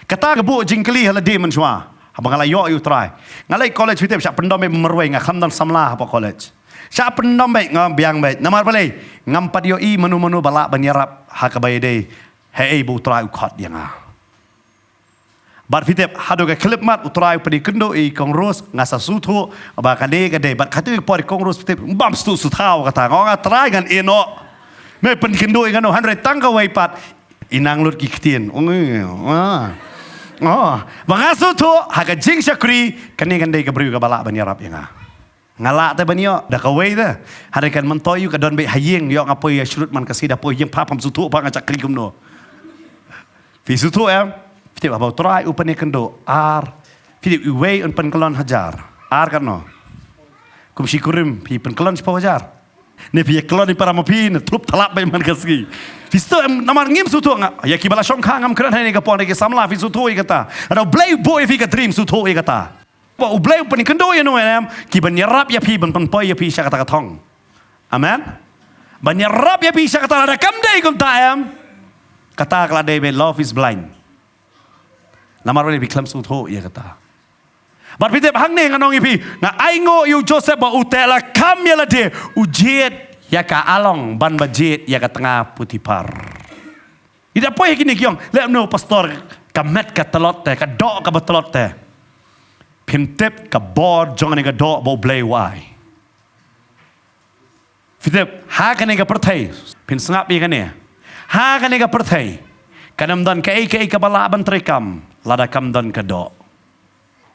Kata ka buh jingkylli ha lade mynshuwa. Haba nga la ïoh ïa u trai. Nga leit college phi tip, shah pyndom beit marwei, nga khlem don samla hapoh college. Shah pyndom beit, nga biang beit. Namar balei, ngam pat ïohi mano mano ba lah ban ïarap ha kaba ïadei. Haei ba u trai u khot ïa nga. Bad phi tip, haduh ka khyllipmat u trai u pynkynduh ïa i kong Rose, nga sa sngewthuh ba kane ka dei, bad katei ka por i kong Rose phi tip, bam sngewthuh sngewthuh kata, nga ong, a trai, ngan ïeh noh. Me pynkynduh ïa nga noh, hynrei tang kawei pat, i nang lut ki ktien. Ong, ah. Oh. Ba nga sngewthuh ha ka jingshakri, kane kan dei ka briew kaba lah ban ïarap ïa nga. Nga lah te ban ïoh da kawei te. Hynrei kan myntoi ïa u ka don beit ha ïing, ïoh nga poi ïa shrut man ka sngi, da poi ïing pha, pham sngewthuh pha nga shakri kumno. Phi sngewthuh em? Phi tip haba u trai u pynkynduh ar. Phi tip iwei un pynkyllon hajar. Ar katno? Kum shi kurim phi pynkyllon shiphew hajar. Ne phi ïa kyllon ïa para ma phi ne thlup thalap beit man ka sngi. Phi sngewthuh em, namar ngim sngewthuh nga. Ïa kiba la shongkha ngam kren hangne ka por, ki samla phi sngewthuh ïa kata. Lada U Blei u buh ïa phi ka dream, sngewthuh ïa kata. Ba U Blei u pynkynduh ïano ïano em, ki ban ïarap ïa phi ban pynpoi ïa phi sha kata ka thong. Amen. Ban ïarap ïa phi sha kata, lada kam dei kumta em. Kata ka la dei ba love is blind. Namar ba phi khlem sngewthuh ïa kata. Bad phi tip hangne ngan ong ïa phi, nga ainguh ïa u Joseph ba u teh lakam ïa lade, u jied ïa ka along ban ba jied ïa ka tnga Potiphar. I da poi ha kine ki ong, leh kumno pastor, ka met ka tlot te, ka doh kaba tlot te. Phim tip ka bor jong kane ka doh ba U Blei u ai. Phi tip, ha kane ka pyrthei, phin sngap ïa kane. Ha kane ka pyrthei, kan ym don kaei kaei kaba lah ban treikam lada kam don ka doh.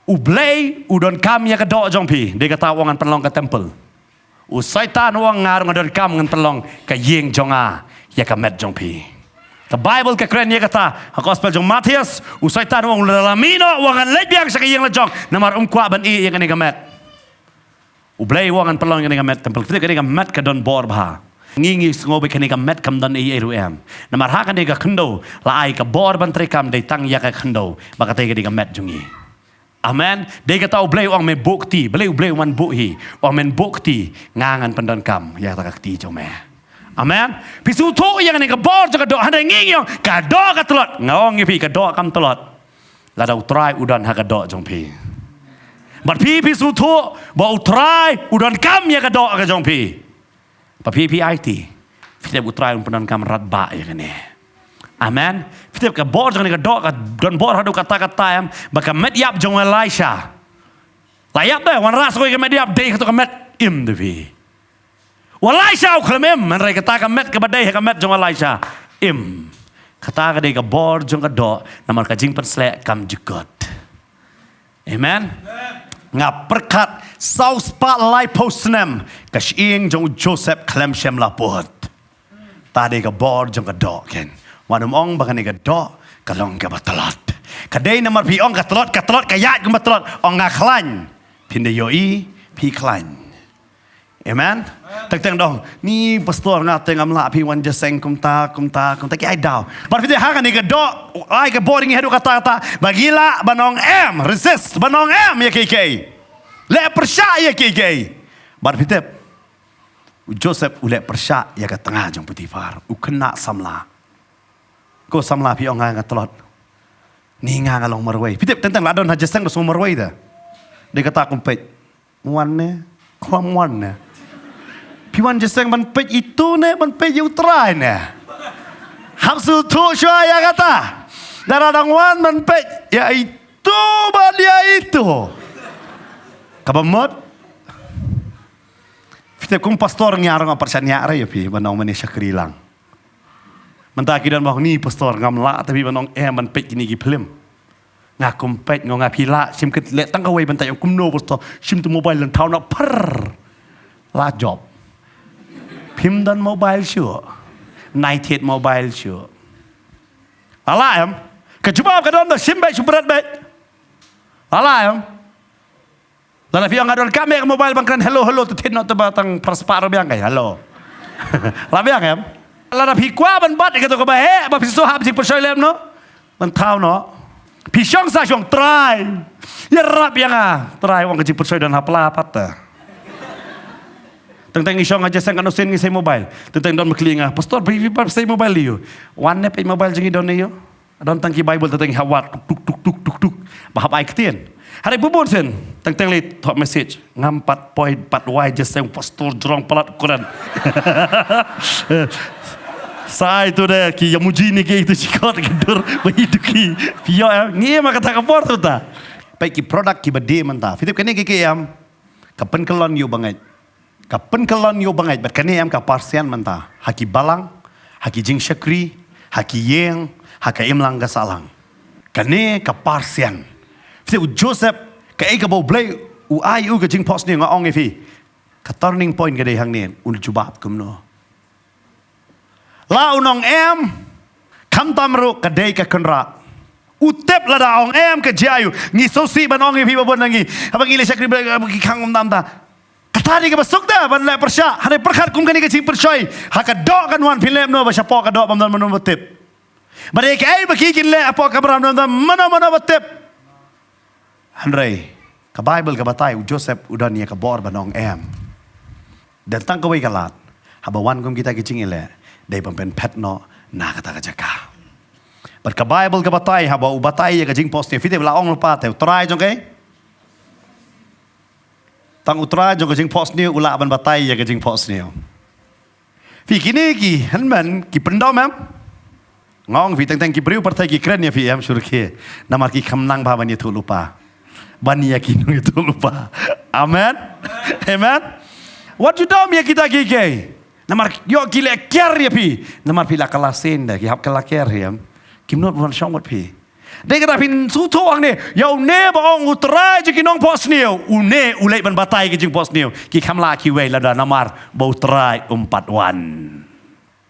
U Blei u donkam ïa ka doh jong phi, dei kata u ong ngan pynlong ka temple. U Soitan u ong nga ruh nga donkam ngan pynlong ka ïing jong nga ïa ka met jong phi. Ka Bible ka kren ïa kata, ha gospel jong Mathaios, u Soitan u ong, lada la mih noh, u ong ngan leit biang sha ka ïing la jong, namar um kwah ban ïeh ïa kane ka met. U Blei u ong ngan pynlong ïa kane ka met temple. Phi tip kane ka met ka don bor bha. Ngi ngi sngew ba kane ka met kam don ei ei ruh em. Namar ha kane ka khyndew la ai ka bor ban treikam, dei tang ïa ka khyndew. Ba kata ka dei ka met jong ngi. Amen. Dei kata U Blei u ong men buh kti. Balei U Blei u ong men buh hi? U ong men buh kti, nga ngan pyndonkam ïa kata ka kti jong me. Amen. Phi sngewthuh ïa kane ka bor jong ka doh, hynrei ngi ngi ong ka doh ka tlot. Nga ong ïa phi ka doh kam tlot lada U Trai u don ha ka doh jong phi. Bad phi phi sngewthuh ba U Trai u donkam ïa ka doh ka jong phi. Ba phi phi aiti, phi tip U Trai un pyndonkam radbah ïa kane. Amen. Phi tip ka bor jong kane ka doh ka don bor haduh katta katta em, ba ka met ïap jong u Elisha la ïap de, wanrah sa kawei ka met ïap, dei kato ka met im de phi. U Elisha u khlem im, hynrei kata ka met kaba dei ha ka met jong u Elisha im. Kata ka dei ka bor jong ka doh, namar ka jingpynsleh kam jukut. Amen. Nga pyrkhat saw spah laiphew snem ka shyieng jong u Joseph khlem shym la put. Ta dei ka bor jong ka doh ken. Wat nym ong ba kane ka doh ka long kaba tlot. Ka dei namar phi ong ka tlot, ka tlot, ka ïaid kumba tlot. Ong nga khlaiñ. Phin da ïohi, phi khlaiñ. Amen. Teng teng dong, ni pastor nga te ngam lah phi wan jingïaseng kumta, kumta, kumta ki ai daw. Bad phi te ha kane ka doh, ai ka bor ngi haduh katta katta, ba ngi lah ban ong em, resist, ban ong em ïa kiei kiei. Leh pyrshah ïa kiei kiei. Bad phi te, u Joseph u leh pyrshah ïa ka tnga jong Potiphar, u khynnah samla. Ko samla phi ong nga nga tlot. Ni nga nga long marwei. Phi tip teng teng la don ha jingïaseng ba shu marwei da. Dei kata kum peit. Wan ne. Khlem wan ne. Phi wan jingïaseng ban peit itu ne, ban peit ïa u Trai ne. Hap shu thuh shuwa ïa kata. Lada dang wan ban peit ïa itu bad ïa itu. Kaba mut. Phi tip kum pastor ngi arong a pyrshah ïa re ïa phi ban ong mane shakri lang. Mynta ki don ba ong ni pastor ngam lah te phi ban ong em ban peit kine ki film. Nga kum peit ngo nga phi lah shim kit leh tang kawei ban tei ong kumno pastor shim tu mobile lan thaw na pher. La jop. Phim don mobile shuh. Night hit mobile shuh. Lala em. Ka jubab ka don da shim beit shu bret beit. Lala em. Lada phi ong nga don ka meh ka mobile ban kren hello hello tu thied noh tu ba tang phra spah ruh biang kai hello. La biang em. Lada phi kwah ban bat ïa kato kaba heh ba phi shu hap jingpyrshoi lem noh. Ban thaw noh. Phi shong sa shong Trai. Ïarap ïa nga Trai wan ka jingpyrshoi don ha pla pat ta. Teng teng ngi shong ha jingïaseng katno sien ngi sei mobile. Teng teng don ba kylli nga pastor phi phi ba sei mobile ïa u. Wan ne peit mobile jong ngi don ne ïa u. Don tang ki Bible teng teng hap wad tuk tuk tuk tuk tuk. Ba hap ai ktien. Hynrei bun bun sien teng teng leit thoh message. Ngam pat poi pat wai jingïaseng pastor jrong palat kren. Sa ai tu de ki ïamuji ne ki itu shikot ki dur ba itu ki. Phi ïoh em ngi ma kata ka por tu ta. Peit ki product kiba die mynta. Phi tip kane ki ki em. Ka pynkyllon ïa u bangeit. Ka pynkyllon ïa u bangeit bad kane em ka parsian mynta ha ki balang, ha ki jingshakri, ha ki ïing, ha ka imlang ka sahlang. Kane ka parsian. Phi tip u Joseph kaei kaba U Blei u ai u ka jingphohsniew nga ong ïa phi. Ka turning point ka dei hangne un jubab kumno. La u nong em, khamtam ruh ka dei ka kynrad. U tip lada ong em ka jia ïa u. Ngi sngewsih ban ong ïa phi ba bun na ngi. Haba ngi leh shakri ba ki khang um dam ta. Kata dei kaba suk da ban leh pyrshah. Hynrei pyrkhat kum kane ka jingpyrshoi. Ha ka doh kan wan phi leh mano ba shapoh ka doh bym don mano ba tip. Ba dei kaei ba ki kin leh hapoh ka kamra mano mano mano ba tip. Hynrei ka Baibl ka batai u Joseph u don ïa ka bor ban ong em. Don tang kawei ka lad haba wan kum kita ki jingïaleh dei ban pynphet noh na kata ka jaka. Bad ka Baibl ka batai haba u batai ïa ka jingphohsniew phi te ba la ong lypa te u trai jong ka. Tang u trai jong ka jingphohsniew u lah ban batai ïa ka jingphohsniew. Phi kine ki hynmen ki pyndom em. Nga ong phi teng teng ki briew pyrthei ki kren ïa phi em shu rkhie. Namar ki kham nang bha ban ïathuh lypa. Ban ïa ki nongïathuh lypa. Amen. Amen. Wat ju dom ïa kita kiei kiei. Namar ïoh ki leh kiar ïa phi. Namar phi la kylla sien da ki hap kylla kiar hi em. Kim nud ban shong bad phi. Dei kata phin sngewthuh hangne ïa une ba ong u trai jong ki nongphohsniew une u leit ban batai ki jingphohsniew ki kham lah kiwei lada namar ba u trai um pat wan.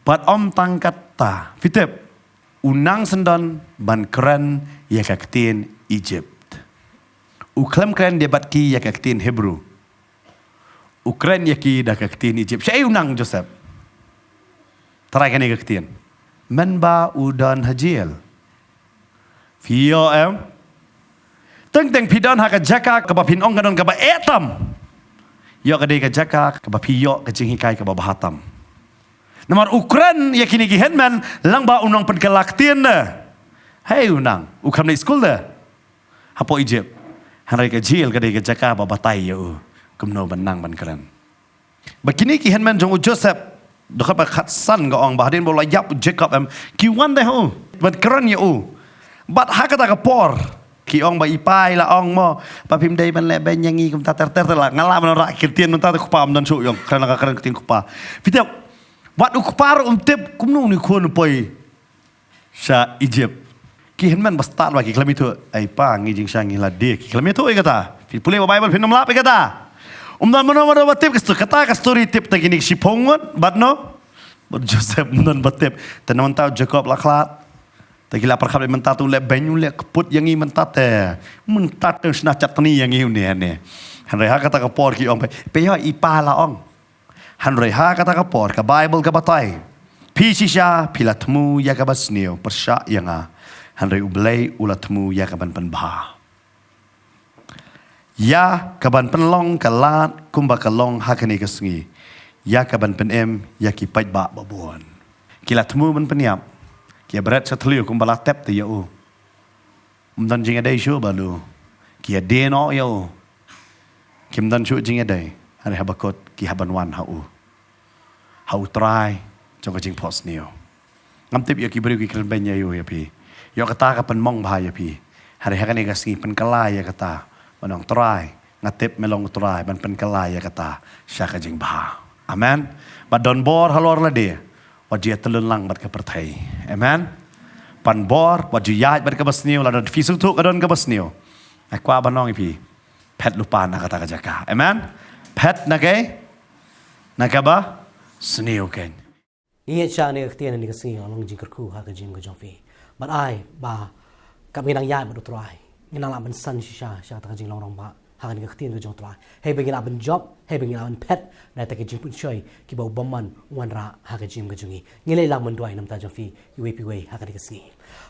Bad ym tang kata phi tip u nang syndon ban kren ïa ka ktien Egypt. U khlem kren de bad ki ïa ka ktien Hebrew. U kren ïa ki da ka ktien Egypt. Shaei u nang Joseph? Trai kane ka ktien. Mynba u don ha jail. Phi ïoh em? Teng teng phi don ha ka jaka kaba phin ong ka don kaba eh tam. Ïoh ka dei ka jaka kaba phi ïoh ka jinghikai kaba bha tam. Namar u kren ïa kine ki hynmen lang ba u nongpynkylla ktien de. Hei u nang, u kham leit skul de. Hapoh Egypt. Hynrei ka jail ka dei ka jaka ba batai ïa u kumno ban nang ban kren. Ba kine ki hynmen jong u Joseph, dkhot ba khatsan ka ong ba hadien ba u la ïap u Jacob em ki wan de ha u ban kren ïa u. Bad ha kata ka por ki ong ba i pa i la ong mo ba phim dei ban leh beiñ ïa ngi kumta ter ter ter la nga la ban rah ki ktien mynta u kpa um don shuh ïong kren la ka kren ktien kpa. Phi tip wat u kpa ruh um tip kumno une u khun u poi sha Egypt. Ki hynmen ba stad ba ki khlem ïathuh ai pa ngi jingshang ngi la die ki khlem ïathuh ïa kata. Phi pule ba Bible phin ym lap ïa kata. Um don mano mano ba tip ka sto- kata ka story tip ta kine ki shiphew ngut bad no bad Joseph um don ba tip. Te na mynta u Jacob la khlad. Te ki la pyrkhat mynta te u leh beiñ, u leh kput ïa ngi mynta te. Mynta te u shna chutney ïa ngi une ne. Hynrei ha kata ka por ki ong phi, phi ïohi i pa la ong. Hynrei ha kata ka por ka Baibl ka batai, phi shisha phi la thmu ïa kaba sniew pyrshah ïa nga, hynrei U Blei u la thmu ïa kaban pynbha, ïa kaban pynlong ka lad kumba ka long ha kane ka sngi, ïa kaban pynim ïa ki paidbah babun. Ki la thmu ban pynïap, ki ïa bret sha thliew kumba la tep te ïa u. Ym don jingïadei shuh bad u. Ki ïadei noh ïa u. Kim don shuh jingïadei. Hynrei haba kut ki hap ban wan ha u, ha U Trai jong ka jingphohsniew. Ngam tip ïa ki briew ki kren beiñ ïa u ïa phi, ïoh kata ka pynmong bha ïa phi. Hynrei ha kane ka sngi pynkylla ïa kata, ban ong, Trai, nga tip me long U Trai ban pynkylla ïa kata sha ka jingbha. Amen. Bad don bor halor lade, wat ju ïa tylli lang bad ka pyrthei. Amen. Pan bor, wat ju ïaid bad kaba sniew, lada phi sngewthuh ka don kaba sniew, nga kwah ban ong ïa phi, phet lypa na kata ka jaka. Amen. Phet na kaei? Na kaba sniew keiñ. Ngi ïa sha ne ka ktien ne ka sngi, long jingkyrkhu ha ka jingim ka jong phi. Bad ai ba, katba ngi nang ïaid bad U Trai, ngi nang lah ban san shisha sha kata ka jinglong rangbah ha kane ka ktien ka jong U Trai, hei ba ngi lah ban jop, hei ba ngi lah ban phet na kata ka jingpynshoi kiba u bymman u wanrah ha ka jingim ka jong ngi. Ngi leit lang ban duwai na ka bynta jong phi iwei pa iwei ha kane ka sngi.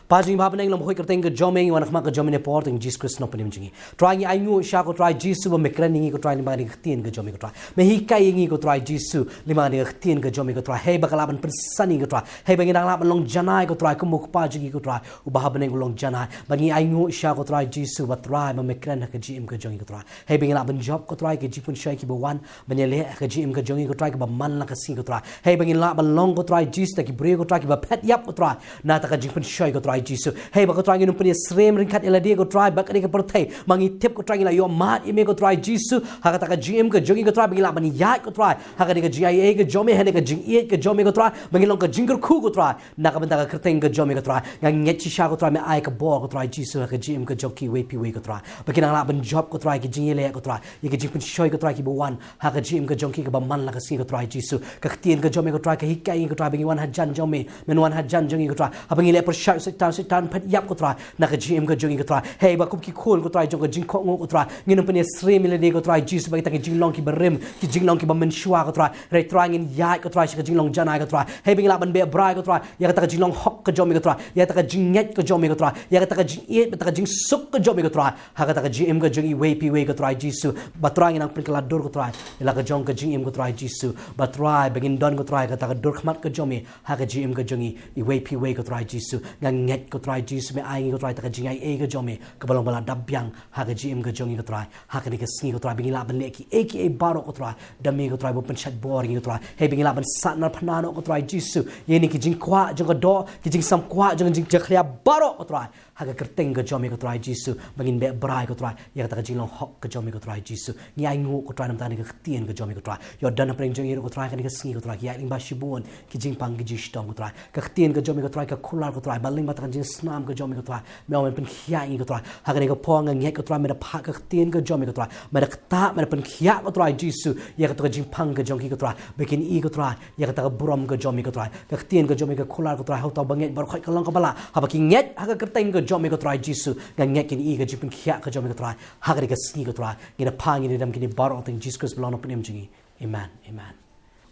Pa jong ngi ba ha bneng, long ba khuid kyrteng ka jong me, ngi wan ha khmat ka jong me ne por, ha u Jisu Khrist u nongpynim jong ngi. Trai, ngi ainguh sha ko Trai Jisu ba me kren ïa ngi ko Trai, lyngba kane ka ktien ka jong me ko Trai. Me hikai ïa ngi ko Trai Jisu lyngba kane ka ktien ka jong me ko Trai, hei ba ka lah ban pynsan ïa ngi ko Trai, hei ba ngi nang lah ban long janai ko Trai, kum u Kpa jong ngi ko Trai uba ha bneng u long janai. Ba ngi ainguh sha ko Trai Jisu ba Trai ba me kren ha ka jingim ka jong ngi ko Trai, hei ba ngi lah ban jop ko Trai ka jingpynshoi kiba wan ban ïaleh ha ka jingim ka jong ngi ko Trai, kaba man la ka sngi ko Trai. Hei ba ngin lah ban long ko Trai Jisu kita ki briew ko Trai kiba phet ïap ko Trai na kata ka jingpynshoi ko Trai Jisu. Hei ba ko Trai ngin ym pynïasyriem ryngkat ïa lade ko Trai bad kane ka pyrthei, ma ngi tip ko Trai ngi la ïoh mad ïa me ko Trai Jisu ha kata ka jingim ka jong ngi ko Trai, ba ngi lah ban ïaid ko Trai ha kane ka jingaiei ka jong me, ha kane ka jingïeit ka jong me ko Trai, ba ngin long ka jingkyrkhu ko Trai na ka bynta ka kyrteng ka jong me ko Trai. Nga ngeit shisha ko Trai me ai ka bor ko Trai Jisu ha ka jingim ka jong kiwei pa iwei ko Trai, ba kin nang lah ban jop ko Trai ki jingïaleh ko Trai, ïa ki jingpynshoi ko Trai kiba wan ha ka jingim ka jong ki kaba man la ka sngi ko Trai Jisu. Ka ktien ka jong me ko Trai ka hikai ngi ko Trai ba ngi wan hajan jong me, men wan hajan jong ngi ko Trai, haba ngi leh pyrshah Soitan, Soitan phet ïap ko Trai na ka jingim ka jong ngi ko Trai. Hei ba kum ki khun ko Trai jong ka jingkohnguh ko Trai, ngin ym pynïasyriem ïa lade ko Trai Jisu bad kita ki jinglong kiba rim, ki jinglong kiba mynshuwa ko Trai. Hynrei Trai ngin ïaid ko Trai sha ka jinglong janai ko Trai, hei ba ngin lah ban beh brai ko Trai ïa kata ka jinglong hok ka jong me ko Trai, ïa kata ka jingngeit ka jong me ko Trai, ïa kata ka jingïeit bad kata ka jingsuk ka jong me ko Trai, ha kata ka jingim ka jong iwei pa iwei ko Trai Jisu. Ba Trai ngin nang pynkylla dur ko Trai ïa la ka jong ka jingim ko Trai Jisu. Ba Trai ba ngin don ko Trai kata ka dur khmat ka jong me ha ka jingim ka jong ngi iwei pa iwei ko Trai Jisu. Nga ngeit ko Trai Jisu me ai ngi ko Trai kata ka jingaiei ka jong me kaba long ba la dap biang ha ka jingim ka jong ngi ko Trai. Ha kane ka sngi ko Trai ba ngin lah ban leh kiei kiei baroh ko Trai da me ko Trai ba pynshait bor ïa ngi ko Trai. Hei ba ngin lah ban sahnarphna noh ko Trai Jisu ïa kine ki jingkwah jong ka doh, ki jingsam kwah jong ka jingjakhlia baroh ko Trai, ha ka kyrteng ka jong me ko Trai Jisu, ba ngin beh brai ko Trai ïa kata ka jinglong hok ka jong me ko Trai Jisu. Ngi ainguh ko Trai na ka bynta kane ka ktien ka jong me ko Trai. Ïoh don hapdeng jong ngi ruh ko Trai kane ka sngi ko Trai, ki ïaid lyngba shibun ki jingpang ki jingshitom ko Trai. Ka ktien ka jong me ko Trai ka kular ko Trai ba lyngba kata ka jingsnam ka jong me ko Trai, me ong men pynkhiah ïa ngi ko Trai. Ha kane ka por nga ngeit ko Trai me da phah ka ktien ka jong me ko Trai, me da ktah, me da pynkhiah ko Trai Jisu ïa kata ka jingpang ka jong ki ko Trai, ba kin i ko Trai ïa kata ka burom ka jong me ko Trai. Ka ktien ka jong me ka kular ko Trai, ha uta uba ngeit baroh khoit ka long kaba lah. Haba ki ngeit ha ka kyrteng ka jong me ko Trai Jisu, nga ngeit kin i ka jingpynkhiah ka jong me ko Trai. Ha kane ka sngi ko Trai, ngi da phah, ngi da dem, kine baroh ha ka kyrteng Jisu Khrist ba long u nongpynim jong ngi. Amen. Amen.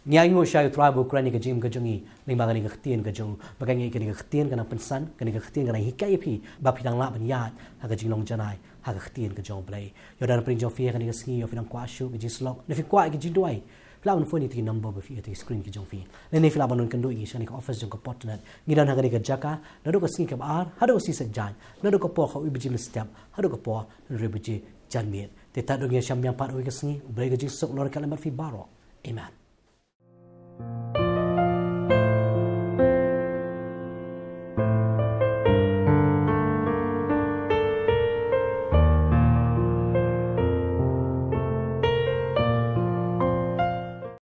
Ngi ainguh sha ko Trai ba u kren ïa ka jingim ka jong ngi lyngba kane ka ktien ka jong u, ba nga ngeit kane ka ktien ka nang pynsan, kane ka ktien ka nang hikai ïa phi ba phin nang lah ban ïaid ha ka jinglong janai ha ka ktien ka jong U Blei. Ïoh don hapdeng jong phi ha kane ka sngi, ïoh phi nang kwah shuh ka jingsyllok ne phi kwah ka jingduwai, phi lah ban phone ïa kata ka number ba phi ïoh ha ka screen ka jong phi. Lane phi lah ban wan kynduh ïa ngi sha kane ka office jong ka Portnet. Ngi don ha kane ka jaka naduh ka sngi kaba ar haduh ka sngi Saitjaiñ, naduh ka por khatwei baje mynstep haduh ka por hynriew baje janmiet. Te tad ruh ngin ïashem biang pat ha kawei ka sngi. U Blei ka jingsuk long ryngkat lem bad phi baroh. Amen.